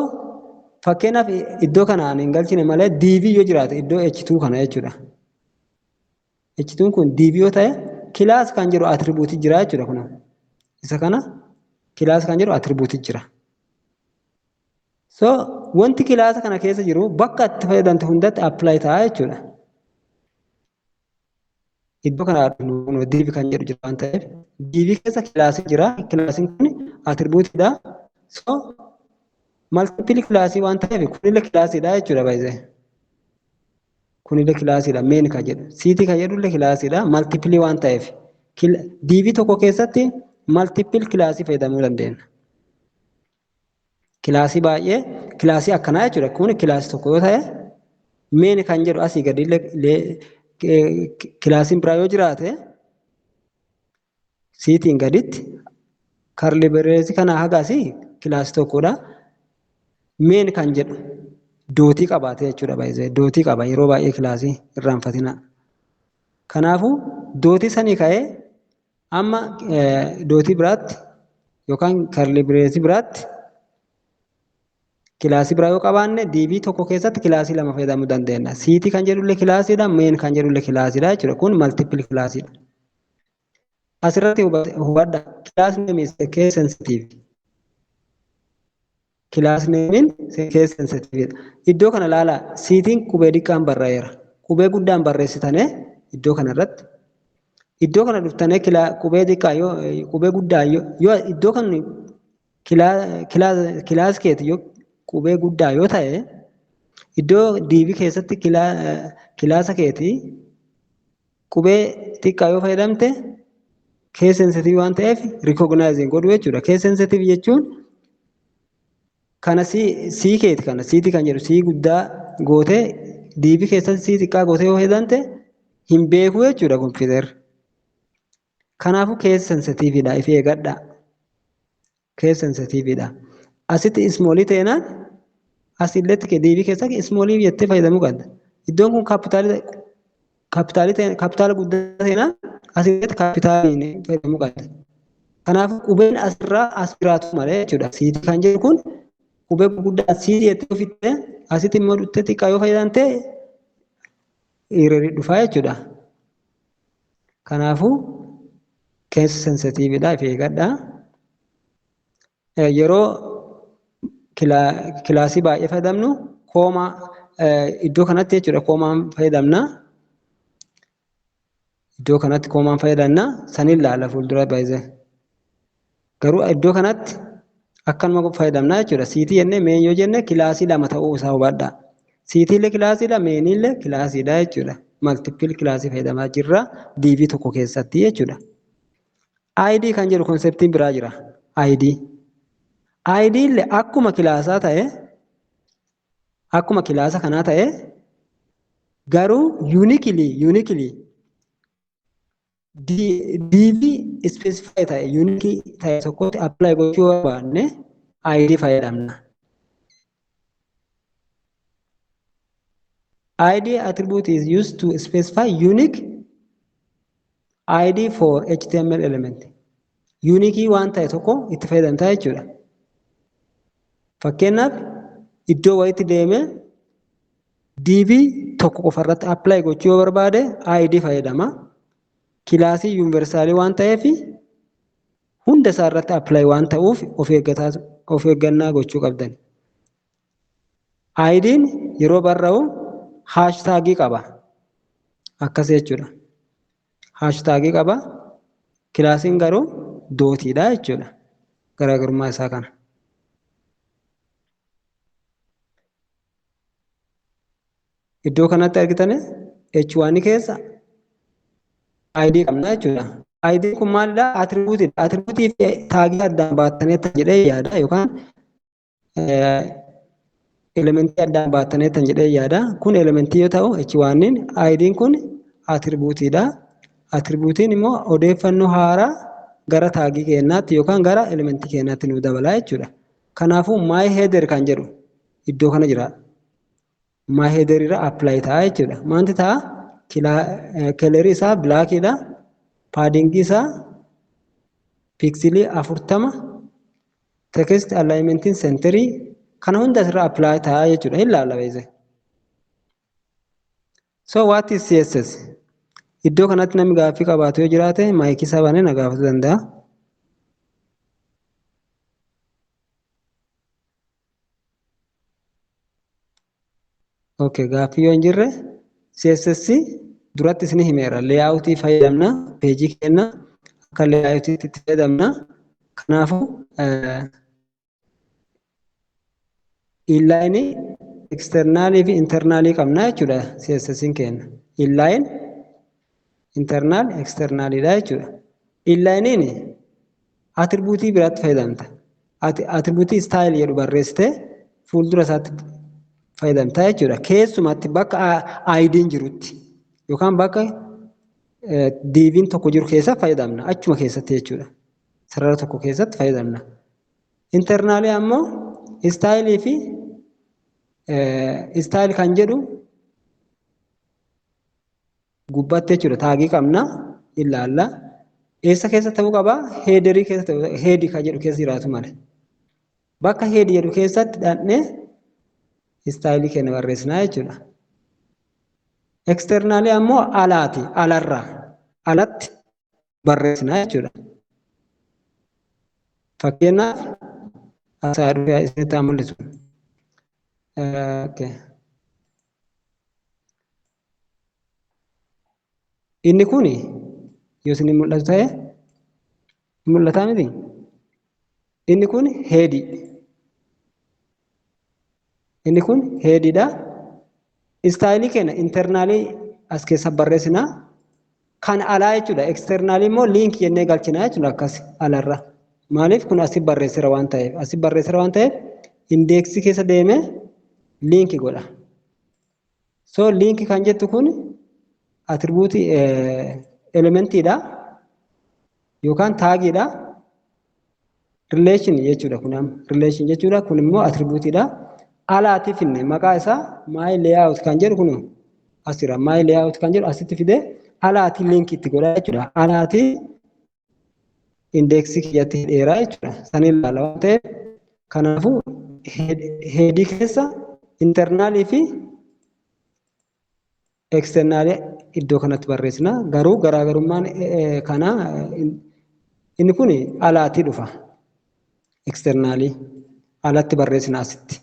fakkeenyaaf, iddoo kana ani hin galchine malee div yoo jiraate iddoo H2 kana jechuudha. H2 kun div yoo ta'e, class kan jedhu attributeii jira jechuudha kun. Isa kana class kan jedhu attributeii jira. So wanti classa kana keessa jiru bakka itti fayyadamte hundatti apply ta'a jechuudha. Iddoo kana div kan jedhu jira waan ta'eef div keessa classii jira. Classiin kun attributeiidha. So multiple classii waan ta'eef kunillee classiidha jechuudha baay'ee. Kunillee classiidha main kan jedhu. City kan jedhullee classiidha multiple waan ta'eef. Div tokko keessatti multiple classii fayyadamuu dandeenya. Classii baay'ee, classii akkanaa jechuudha. Kun classii tokko yoo ta'e, main kan jedhu asii gadi classiin biraa yoo jiraate, cityiin gaditti curly braceii kana haga asii classii tokkodha. Main kan jedhu dotii qabaate jechuudha baay'ee. Dotii qaba yeroo baay'ee classii, irraanfatina. Kanaafuu dotii sanii ka'ee amma dotii biraatti yookaan curly braceii biraatti classii biraa yoo qabaanne, div tokko keessatti classii lama fayyadamuu dandeenya. City kan jedhullee classiidha, main kan jedhullee classiidha jechuudha. Kun multiple classiidha. Asirratti hubadha. Class name is case sensitive. Class nameiin case sensitive. Iddoo kana ilaalaa, cityiin qubee xiqqaan barraa'eera. Qubee guddaan barreessitanii iddoo kana irratti. Iddoo kana dhuftanii qubee xiqqaa yoo qubee guddaa yoo iddoo kan class keeti yoo qubee guddaa yoo ta'e, iddoo div keessatti classa keetii qubee xiqqaa yoo fayyadamte, case sensitive waan ta'eef recognize godhu jechuudha. Case sensitive jechuun kana C keeti, kana city kan jedhu C guddaa gootee div keessatti C xiqqaa gootee yoo fayyadamte hin beeku jechuudha kompiitarri. Kanaafuu case sensitivedha, if eeggadha. Case sensitivedha. Asitti smallii ta'inaan asilletti div keessatti smallii jettee fayyadamuu qabda. Iddoon kun capitalii capitalii capitala guddaa ta'inaan asirratti capitaliin fayyadamuu qabda. Kanaafuu qubeen asirraa as jiraatu malee jechuudha. City kan jedhu kun qubee gurguddaa C jettee ofitti asitti immoo dhuftee xiqqaa yoo fayyadamte errorii dhufaa jechuudha. Kanaafuu case sensitivedha, if eeggadha. Yeroo classii baay'ee fayyadamnu comma iddoo kanatti jechuudha, commaan fayyadamna. Iddoo kanatti commaan fayyadamna, saniin ilaalla fuuldura baay'ee. Garuu iddoo kanatti akkanuma fayyadamna jechuudha. City jennee main yoo jenne classii lama ta'uu isaa hubadhaa. Cityiillee classiidha, mainiillee classiidha jechuudha. Multiple classii fayyadamaa jirra div tokko keessatti jechuudha. ID kan jedhu conceptiin biraa jira. ID. ID illee akkuma classaa ta'e, akkuma classa kanaa ta'e, garuu uniquely div specify ta'e, unique ta'e tokkotti apply gochuu barbaanne ID fayyadamna. ID attribute is used to specify unique ID for HTML element. Unique waan ta'e tokko itti fayyadamtaa jechuudha. Fakkeenyaaf, iddoo wayiitti deemee div tokko qofarratti apply gochuu yoo barbaade ID fayyadama. Classii universalii waan ta'eef hunda isaa irratti apply waan ta'uuf of eeggannaa gochuu qabdan. ID'n yeroo barraa'u hashtagii qaba. Akkas jechuudha. Hashtagii qaba. Classiin garuu dotiidha jechuudha. Garaagarummaa isaa kana. Iddoo kanatti argitan H1 keessa ID qabna jechuudha. ID kun maalidha? Attributeiidha. Attributeii fi tagii addaan baattaneettan jedhee yaada, yookaan elementii addaan baattaneettan jedhee yaada. Kun elementii yoo ta'u, H1 ID'n kun attributeiidha. Attributeiin immoo odeeffannoo haaraa gara tagii keenyaatti yookaan gara elementii keenyaatti nu dabala jechuudha. Kanaafuu my header kan jedhu iddoo kana jira. My header irra apply ta'a jechuudha. Maanti ta'a? Colorii isaa blackiidha. Paddingii isaa pixelii 40, text alignmentiin centerii, kana hunda asirra apply ta'a jechuudha. Hin laalla beese. So what is CSS? Iddoo kanatti namni gaaffii qabaatu yoo jiraate micii isaa banee na gaafachuu danda'a. Okay, gaaffii yoo hin jirre, CSS duratti isin himeera. Layoutii fayyadamna, pageii kenna, akka layoutiitti itti fayyadamna. Kanaafuu inline, externalii fi internalii qabna jechuudha CSS keenya. Inline, internal, externaliidha jechuudha. Inlineiin attributeii biraatti fayyadamta. Attributeii style jedhu barreessitee fuuldura isaatti fayyadamta jechuudha. Keessumatti bakka ID'n jirutti yookaan bakka diviin tokko jiru keessa fayyadamna. Achuma keessatti jechuudha. Sarara tokko keessatti fayyadamna. Internalii ammoo styleii fi style kan jedhu gubbaatti jechuudha. Tagii qabna, ilaalla. Eessa keessa ta'uu qabaa? Headerii keessa ta'uu, headii kan jedhu keessa jiraatu malee. Bakka headii jedhu keessatti dhaqnee styleii keenya barreessinaa jechuudha. Externalii ammoo alaati, alarraa, alatti barreessinaa jechuudha. Fakkeenyaaf, asaa dhufee isinitti haa mul'isu. Okay. Inni kun yoo isin mul'atu ta'e, mul'ataa miti? Inni kun headii. Inni kun headiidha. Styleii keenya internalii as keessa barreessinaa. Kan alaa jechuudha. Externalii immoo link jennee galchinaa jechuudha akkas alarra. Maaliif? Kun asii barreessira waan ta'eef. Asii barreessira waan ta'eef indexii keessa deemee link godha. So link kan jettu kun attributeii elementiidha yookaan tagiidha. Relation jechuudha kun amma. Relation jechuudha, kun immoo attributeiidha. Alaatti finne maqaa isaa my layout kan jedhu kun asirra my layout kan jedhu asitti fidee alaatti link itti godha jechuudha. Alaatti indexii kiyyatti hidheera jechuudha. San ilaala waan ta'eef, kanaafuu headii keessa internalii fi externalii iddoo kanatti barreessina. Garuu garaagarummaan kanaa inni kun alaatti dhufa. Externalii alatti barreessina asitti.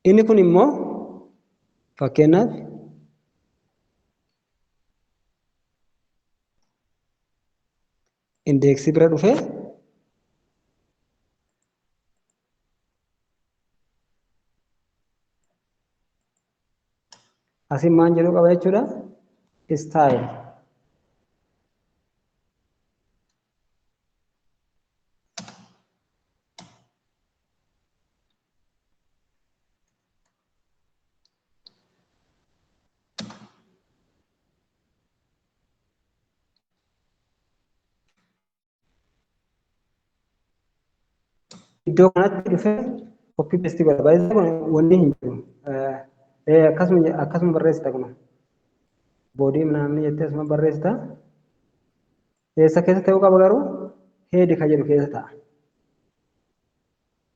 Inni kun immoo fakkeenyaaf indexii bira dhufee asiin maan jedhuu qaba jechuudha. Style. Iddoo kanatti dhufee copy paste godha. Baay'ee kun wanni hin jiru. Akkasuma barreessita kun. Body ምናምን jettee asuma barreessita. Eessa keessa ta'uu qaba garuu head kan jedhu keessa ta'a.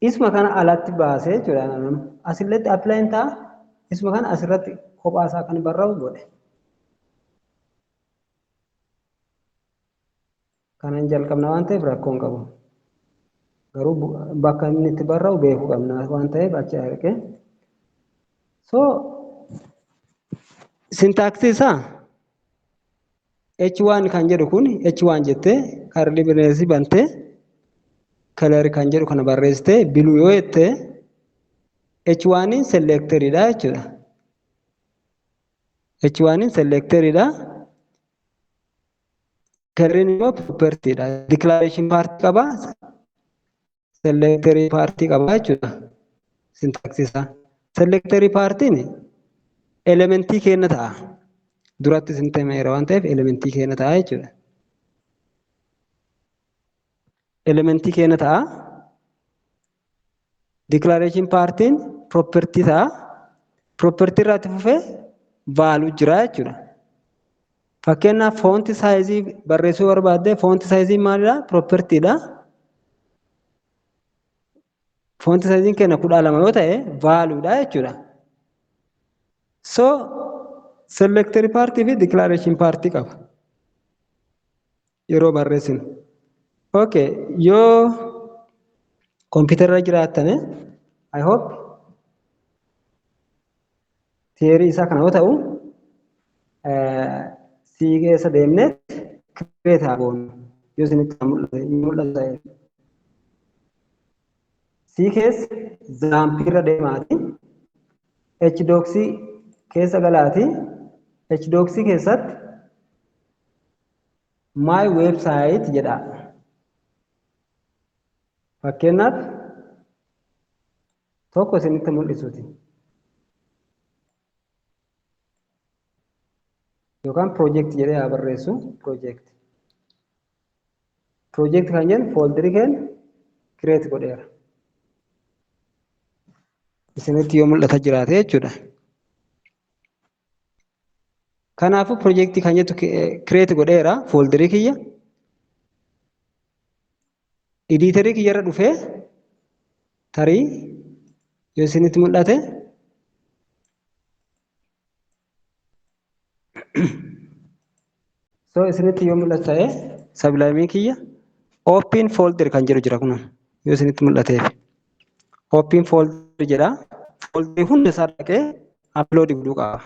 Isuma kana alatti baasee jechuudha. Asirratti apply ta'a. Isuma kana asirratti kophaa isaa kan barraa'u godhe. Kanan jalqabna waan ta'eef rakkoo hin qabu. Garuu bakka inni itti barraa'u beekuu qabna waan ta'eef achi argee. So syntaxii isaa H1 kan jedhu kun H1 jettee curly brace bantee color kan jedhu kana barreessitee blue yoo jettee H1 selectoridha jechuudha. H1 selectoridha. Coloriin immoo propertyidha. Declaration part qaba. Selectorii part qaba jechuudha. Syntaxii isaa. Selectorii partiin elementii kenna ta'a. Duratti isin himeera waan ta'eef elementii kenna ta'a jechuudha. Elementii kenna ta'a. Declaration partiin property ta'a. Property irratti fufee value jira jechuudha. Fakkeenyaaf font size barreessuu barbaadde font size maalidha? Propertyidha. Font size keenya 12 yoo ta'e valuedha jechuudha. So selectory part fi declaration part qaba. Yeroo barreessinu. Okay, yoo kompiitara jiraattan I hope theory isaa kana yoo ta'u C keessa deemnee create haa goonu yoo isinitti mul'ata ta'e. C keessa XAMPP irra deemaati. Htdocs keessa galaati. Htdocs keessatti my website jedha. Fakkeenyaaf tokko isinitti mul'isuuti. Yookaan project jedhee haa barreessu project. Project kan jennu folderii keenya create godheera. Isinitti yoo mul'ata jiraate jechuudha. Kanaafuu project kan jettu create godheera folderii kiyya. Editorii kiyyarra dhufee tarii yoo isinitti mul'ate so isinitti yoo mul'atu ta'e Sublime kiyya open folder kan jedhu jira kun yoo isinitti mul'ateef. Open folder jedha. Folderii hunda isaa dhaqee upload godhuu qaba.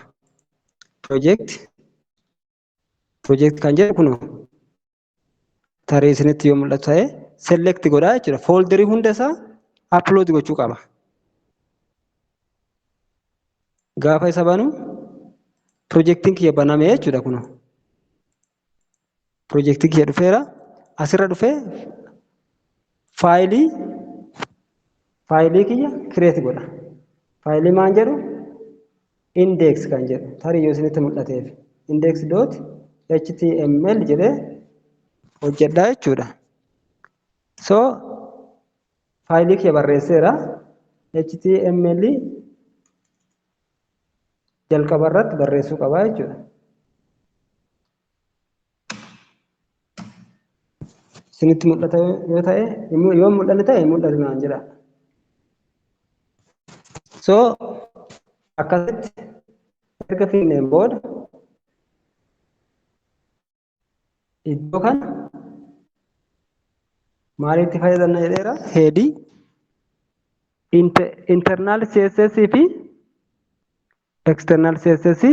Project kan jedhu kun tarii isinitti yoo mul'atu ta'e select godhaa jechuudha. Folderii hunda isaa upload gochuu qaba. Gaafa isa banu projektiin kiyya baname jechuudha kun. Projektiin kiyya dhufeera. Asirra dhufee faayilii kiyya create godha. Faayilii maal jedhu index kan jedhu tarii yoo isinitti mul'ateef index dot html jedhee hojjedhaa jechuudha. So faayilii kiyya barreesseera. HTML jalqaba irratti barreessuu qaba jechuudha. Isinitti mul'ata yoo ta'e yoo mul'anne ta'e mul'atu naan jedha. So akkasitti erga finneen booda iddoo kana maalitti fayyadamna jedheera headii internal CSS fi external CSS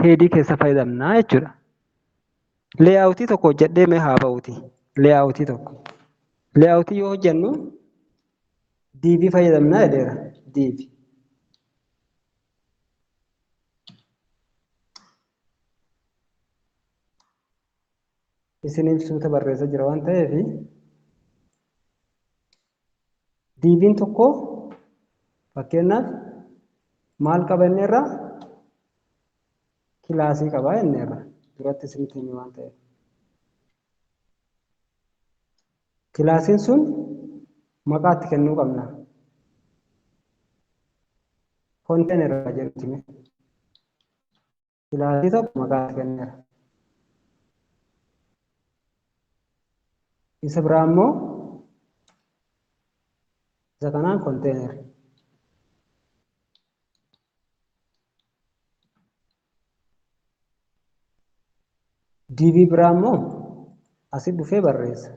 headii keessa fayyadamna jechuudha. Layoutii tokko hojjedhee mee haa ba'uuti. Layoutii tokko. Layoutii yoo hojjennu div fayyadamna jedheera. Div. Isiniif suuta barreessa jira waan ta'eef, diviin tokko fakkeenyaaf maal qaba inni irraa? Classii qaba inni irra. Duratti isinitti himi waan ta'eef. Classiin sun maqaa itti kennuu qabna. Container jedhutti hime. Classii tokko maqaa itti kenneera. Isa biraa immoo isa kanaan container. Divii biraa immoo asi dhufee barreessa.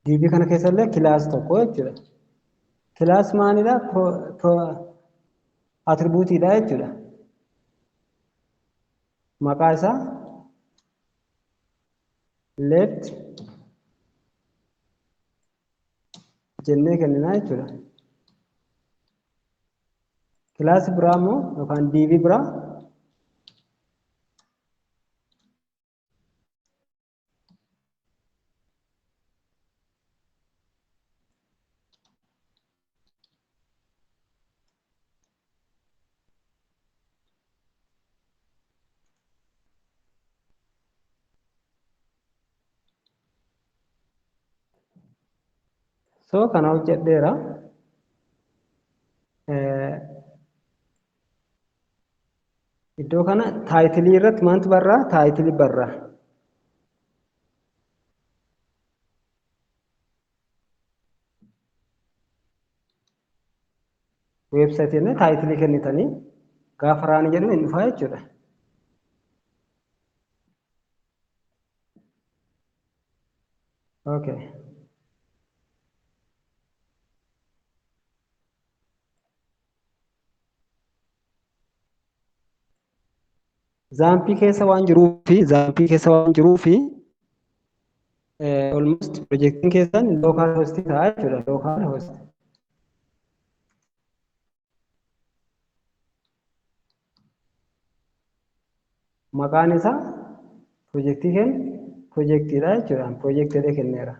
Divii kana keessallee class tokko jechuudha. Class maalidha? Attributeiidha jechuudha. Maqaa isaa left jennee kenninaa jechuudha. Classii biraa immoo yookaan divii biraa So kana hojjedheera. Iddoo kana titleii irratti maaltu barraa? Titleii barraa. Websiteii jennee titleii kennitanii gaafa runii jedhu hin dhufaa jechuudha. Okay. XAMPPii keessa waan jiruu fi XAMPPii keessa waan jiruu fi almost pirojektiin keessan local host ta'a jechuudha. Local host. Maqaan isaa pirojektii keenya pirojektiidha jechuudha. Pirojektiilee kenneera.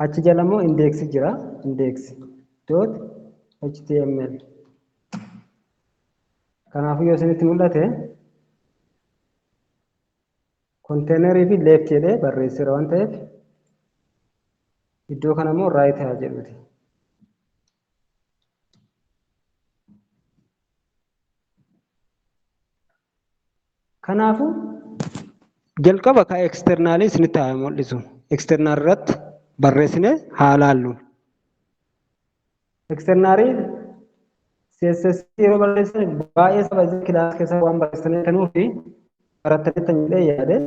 Achi jala immoo indexi jira. Index.html. Kanaafuu yoo isinitti mul'ate, containerii fi left jedhee barreesseera waan ta'eef, iddoo kana immoo right haa jedhuti. Kanaafuu jalqaba ka externalii isinitti haa mul'isu. External irratti barreessine haa laallu. Externalii CSS yeroo barreessan baay'ee saba class keessa waan barreessanii kanuu fi barattanii jedhee yaade,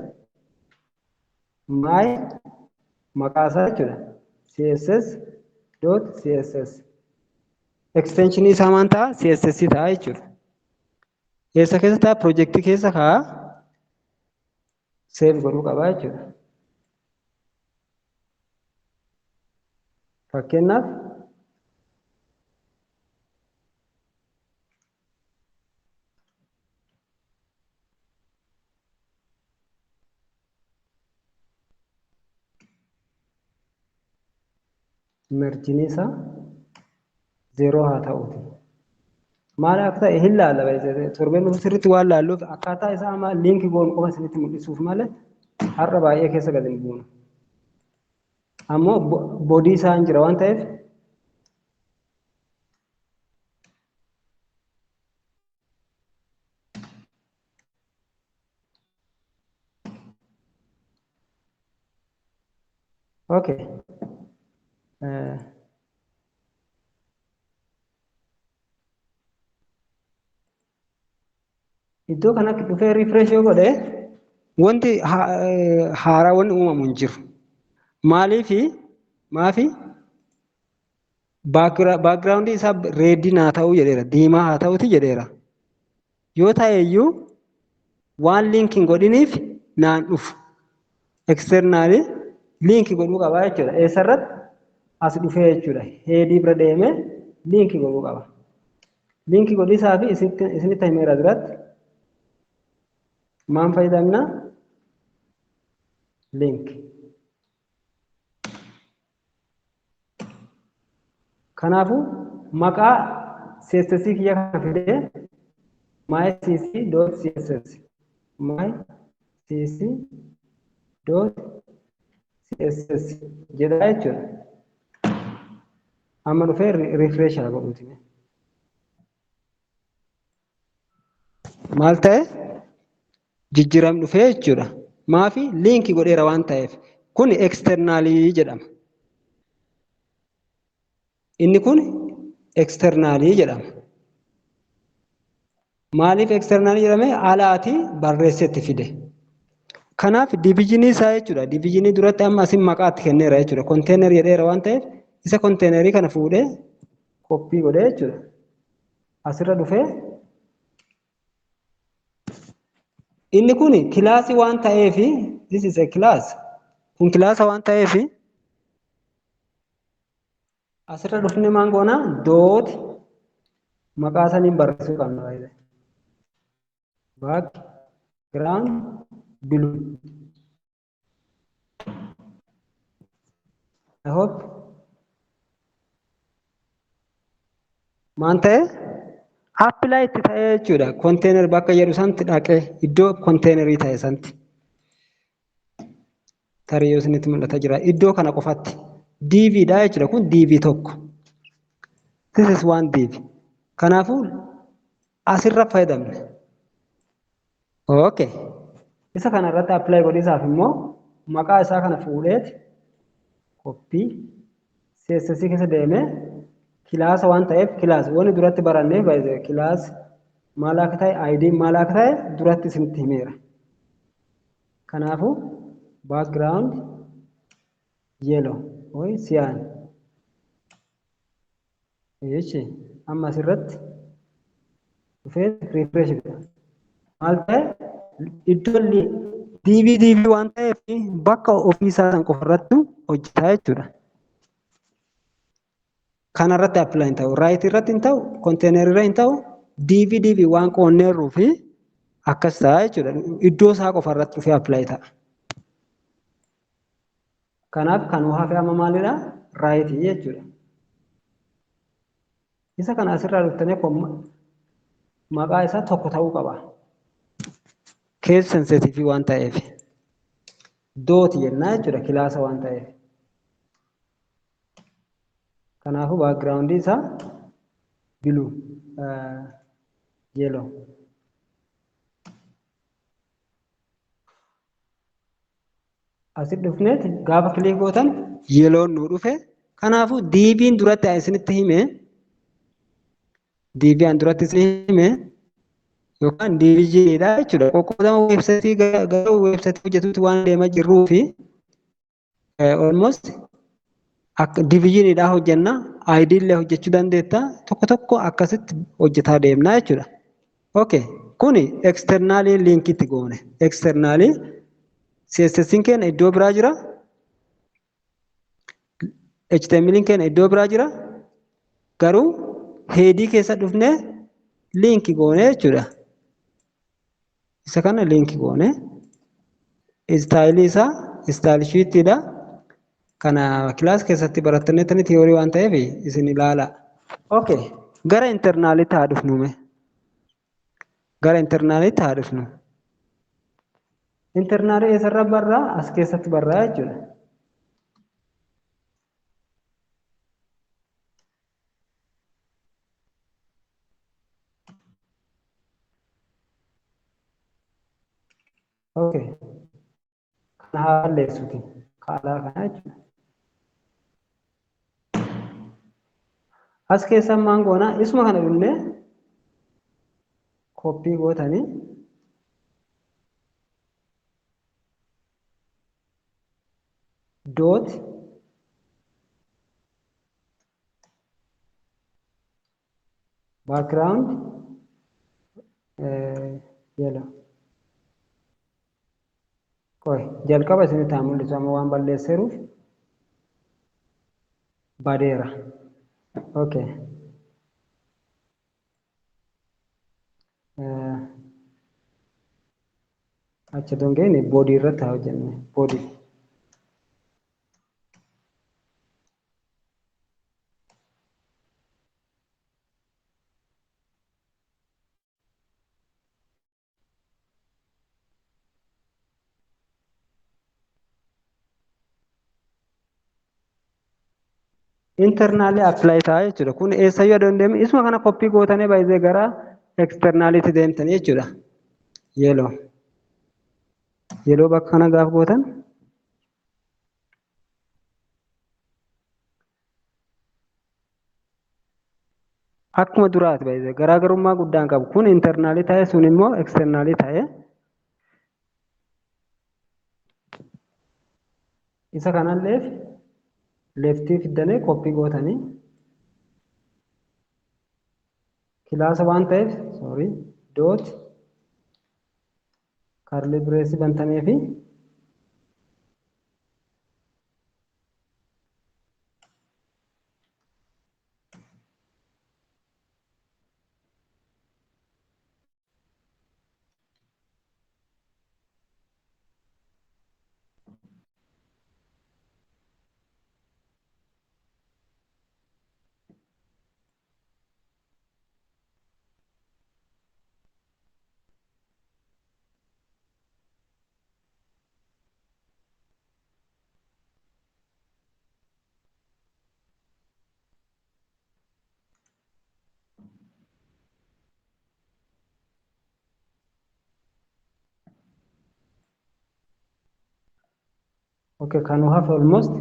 my maqaa isaa jechuudha. CSS.CSS. Extensionii isaa maal ta'a? CSS ta'a jechuudha. Eessa keessa ta'a? Pirojektii keessa kaa'a. Save godhuu qaba jechuudha. Fakkeenyaaf, marginii isaa 0 haa ta'uuti. Maal akka ta'e hin laalla, torbeen dhufu sirriitti waan laalluuf, akkaataa isaa amma linkii goonu qofa isinitti mul'isuuf malee har'a baay'ee keessa gadi hin buunu. Ammoo bodyii isaa hin jira waan ta'eef, okay. Iddoo kanatti dhufee refresh yoo godhe, wanti haaraa wanni uumamu hin jiru. Maaliifi maafi backgroundii isaa redii naa ta'uu jedheera, diimaa haa ta'uti jedheera. Yoo ta'e iyyuu waan link hin godhiniif naan dhufu. Externalii Link godhuu qaba jechuudha. Eessarratti? As dhufee jechuudha. Headii bira deemee link godhuu qaba. Link godhisaa fi isinitti himeera duratti. Maal fayyadamna? Link. Kanaafuu maqaa CSS kiyya kana fidee mycc.css mycc.css jedha jechuudha. Amma dhufee refresh haa godhuuti. Maal ta'e? Jijjiiram dhufee jechuudha. Maafi link godheera waan ta'eef. Kun externalii jedhama. Inni kun externalii jedhama. Maaliif externalii jedhame? Alaatii barreessetti fide. Kanaaf divisionii isaa jechuudha. Divisionii duratti amma asin maqaatti kenneera jechuudha. Container jedheera waan ta'eef isa containerii kana fuudhee copy godhee jechuudha. Asirra dhufee inni kun classii waan ta'eef, this is a class. Kun classa waan ta'eef asirra dhufne maal goona? Dot maqaa saniin barreessuu qabna baay'ee. Background blue. I hope maal ta'e? Apply itti ta'ee jechuudha. Container bakka jedhu santi dhaqee iddoo containerii ta'e santi. Tarii yoo isinitti mul'ata jira. Iddoo kana qofatti. Div dha jechuudha. Kun div tokko. This is one div. Kanaafuu asirra fayyadamne. Okay. Isa kana irratti apply godhisaaf immoo maqaa isaa kana fuudheeti copy CSS keessa deemee classa waan ta'eef class wanni duratti barannee baay'ee class maal akka ta'e, ID maal akka ta'e duratti isinitti himeera. Kanaafuu background yellow ወይ cyan. Jechi amma asirratti dhufee refresh godha. Maal ta'e? Iddoon div div waan ta'eef bakka ofiisaa san qofa irratti hojjetaa jechuudha. Kanarratti apply hin ta'u, right irratti hin ta'u, container irra hin ta'u, div div waan qoonneerruu fi akkas ta'a jechuudha. Iddoo isaa qofa irratti dhufee apply ta'a. Kanaaf kan hafe amma maalidha? Rightii jechuudha. Isa kana asirraa dhuftanii maqaa isaa tokko ta'uu qaba. Case sensitive waan ta'eef. Dot jennaa jechuudha classa waan ta'eef. Kanaafuu background isaa blue, yellow. Asitti dhufneet gaafa click gootan yellown nu dhufe. Kanaafuu diviin duratti isinitti hime, diviin duratti isin hime yookaan divisioniidha jechuudha. Qoqqoodama websiteii gara websiteii hojjetutti waan deemaa jirruu fi almost akka divisioniidha hojjenna. ID illee hojjechuu dandeetta. Tokko tokko akkasitti hojjetaa deemna jechuudha. Okay. Kuni externalii linkitti goone. Externalii CSS keenya iddoo biraa jira. HTML keenya iddoo biraa jira. Garuu headii keessa dhufnee link goone jechuudha. Isa kana link goone. Styleii isaa style sheetiidha. Kana class keessatti barattanii theory waan ta'eef isin ilaala. Okay. Gara internalitti haa dhufnu mee. Gara internalitti haa dhufnu. Internalii eessarra barraa? As keessatti barraa jechuudha. Okay. Kana haa balleessuti. Kaalaa kana jechuudha. As keessa maal goona? Isuma kana dhufnee copy gootanii dot background yellow. Qoy jalqaba isinitti haa mul'isu amma waan balleesseeruuf badeera. Okay. Achi otoo hin geenye body irratti haa hojjennu. Body. Internally apply ta'a jechuudha. Kun eessayyuu adoo hin deemin isuma kana copy gootanii baay'ee gara externalitti deemtanii jechuudha. Yellow. Yellow bakka kana gaaf gootan akkuma duraati baay'ee garaagarummaa guddaan qabu. Kun internally ta'e sun immoo externally ta'e. Isa kanallee leftii fiddanii copy gootanii classa waan ta'eef sorry dot curly brace bantanii fi okay, kan nu hafe almost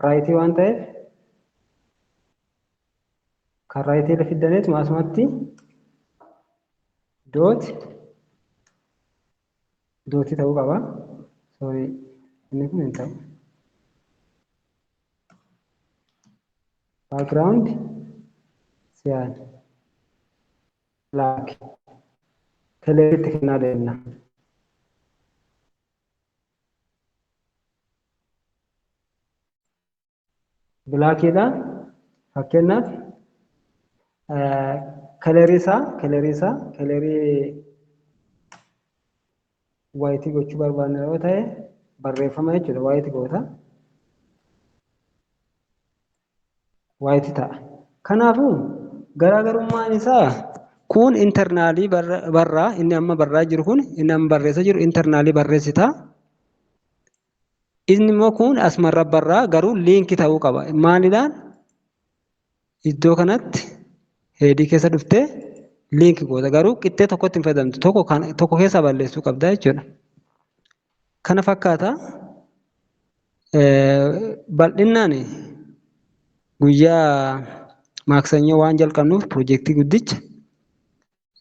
right waan ta'eef kan right fiddaneetuma asumatti dot dot ta'uu qaba. Sorry, inni kun hin ta'u. Background cyan black coloritti kennaa deemna. Blackiidha. Fakkeenyaaf colorii isaa colorii white gochuu barbaanne yoo ta'e barreeffama jechuudha white goota. White ta'a. Kanaafuu garaagarummaan isaa kun internally barraa inni amma barraa jiru kun inni amma barreessaa jiru internally barreessita. Inni immoo kun asumarra barraa garuu link ta'uu qaba. Maalidhaan? Iddoo kanatti headii keessa dhuftee link goota. Garuu qixxee tokkotti hin fayyadamtu. Tokko tokko keessaa balleessuu qabda jechuudha. Kana fakkaata. Bal'inaan guyyaa maaksanyoo waan jalqabnuuf piroojeektii guddicha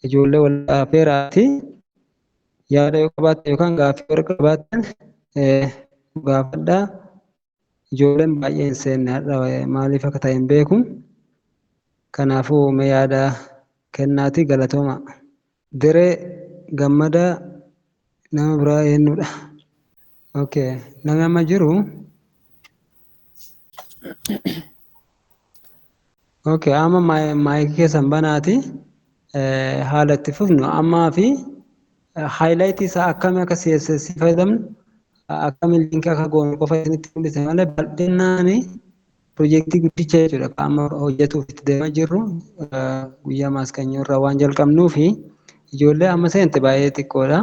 ijoollee wal affeeraati. Yaada yoo qabaattan yookaan gaaffii yoo qabaattan gaafadhaa. Ijoolleen baay'ee hin seenne har'a maaliif akka ta'e hin beeku. Kanaafuu mee yaada kennaatii galatooma. Diree Gammadaa nama biraa eenyudha? Okay, namni amma jiru. Okay, amma maayikii keessan banaati. Haala itti fufnu ammaa fi highlight isaa akkamii akka CSS fayyadamnu akkamiin link akka goonu qofa isinitti mul'ise malee bal'inaan piroojeektii guddicha jechuudha. Amma hojjetuuf itti deemaa jirru guyyaa maaskanyoo irraa waan jalqabnuu fi ijoollee amma seente baay'ee xiqqoodha.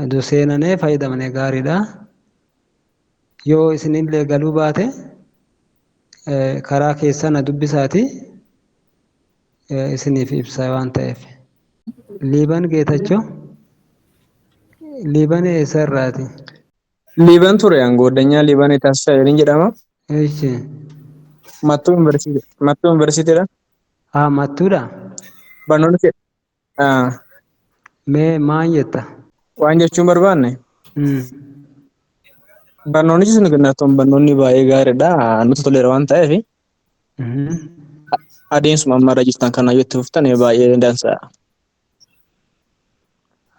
Iddoo seenanee fayyadamanii gaariidha. Yoo isinillee galuu baate karaa keessan na dubbisaati isiniif ibsa waan ta'eef. Liiban Geetachoo. Liiban eessa irraati? Liiban ture angooddanyaa Liiban Taasisaa jedhanii jedhama. Eeshi. Mattuu Yuunivarsiitii. Mattuu Yuunivarsiitiidha. Haa, Mattuudha. Barnoonni Mee maal jetta? Waan jechuun barbaanne. Barnoonni sun kennatoon barnoonni baay'ee gaariidha. Nutti toleera waan ta'eef adeemsuma amma irra jirtan kana yoo itti fuftan baay'ee dansaadha.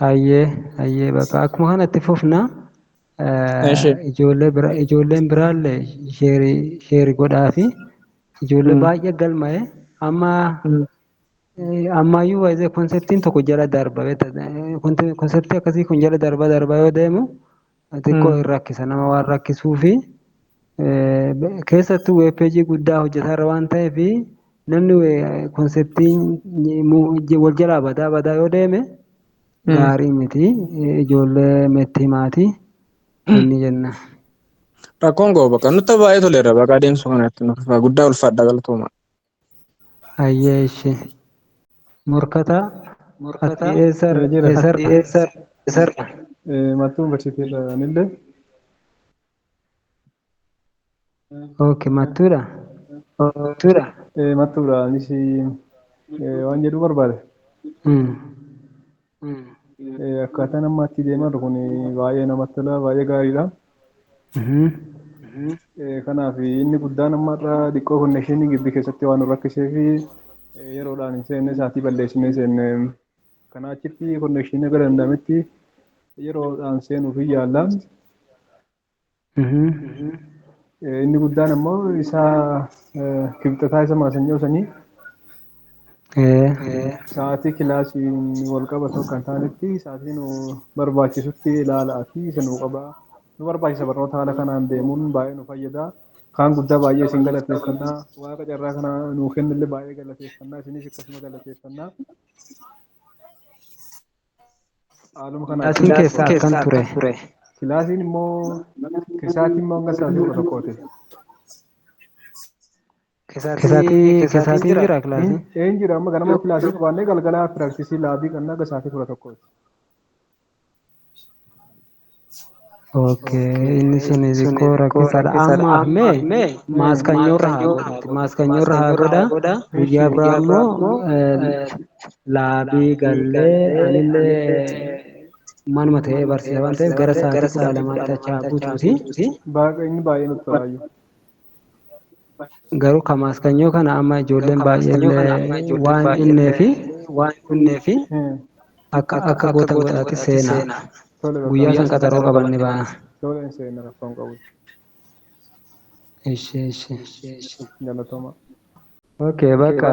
Hayyee hayyee bakka akkuma kanatti fufna. Eshi. Ijoollee bira ijoolleen biraallee sheerii sheerii godhaa fi ijoollee baay'ee galma'e amma ammayyuu waayizee konseptiin tokko jala darba beektaa konseptii akkasii kun jala darba darba yoo deemu xiqqoo hin rakkisa nama waan rakkisuu fi keessattuu weebpeejii guddaa hojjetaa waan ta'eef namni konseptiin wal jalaa badaa badaa yoo deeme gaarii miti ijoollee meetti himaati inni jenna. Rakkoon koo bakka nutti baay'ee toleera bakka adeemsa kanatti nuuf guddaa ulfaadha galatooma. Hayyee ishee morkataa ati eessarra Jira. eessarra eessarra Mattuu yuunivarsiitii irraa anillee okay mattuudha mattuudha. Mattuudha anis waan jedhu barbaade. Akkaataan amma itti deemaa jiru kun baay'ee namatti tola baay'ee gaariidha. Kanaaf inni guddaan amma irraa xiqqoo konnekshinii gibbii keessatti waan nu rakkisee fi yeroodhaan hin seenne sa'aatii balleessinee seenne. Kanaa achitti konnekshinii gara danda'ametti yeroodhaan seenuuf hin yaalla. Inni guddaan ammoo isa kibxataa isa maasanyoo sanii sa'aatii kilaasiin wal qabatu akka hin taanetti sa'aatii nu barbaachisutti ilaalaa fi isa nu qaba. Nu barbaachisa barnoota haala kanaan deemuun baay'ee nu fayyada. Kaan guddaa baay'ee isin galateeffannaa. Waaqa carraa kana nuu kennillee baay'ee galateeffannaa. Isinis akkasuma galateeffannaa. Haaluma kanaan Kilaasiin keessaa akkam ture? Kilaasiin immoo keessaatiin immoo hanga sa'aatii 11ti. Keessaatii keessaatiin jira kilaasiin? Een jira amma ganama kilaasii qabaannee galgala piraaktisii laabii qabna hanga sa'aatii 11ti. Okay, inni sun xiqqoo rakkisaadha. Ammaaf mee maaskanyoorra haa godhutti. Maaskanyoorra haa godha. Guyyaa biraa immoo laabii gallee anillee manuma ta'ee barsiisa waan ta'eef gara sa'aatii 12tti achi haa buutuuti. Baay'ee inni baay'ee nutti tolaayyuu. Garuu kan maaskanyoo kana amma ijoolleen baay'eellee waan innee fi akka akka goota godhaatti seenaa. Tole bakka Guyyaa san qaxaroo qabanne baana. Tole hin seenna rakkoon qabu. Ishee ishee. Galatooma. Okay, bakka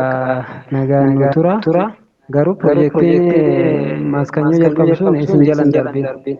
nagaan nu tura. Garuu piroojeektiin maaskanyoo jalqabu sun isin jala hin darbin.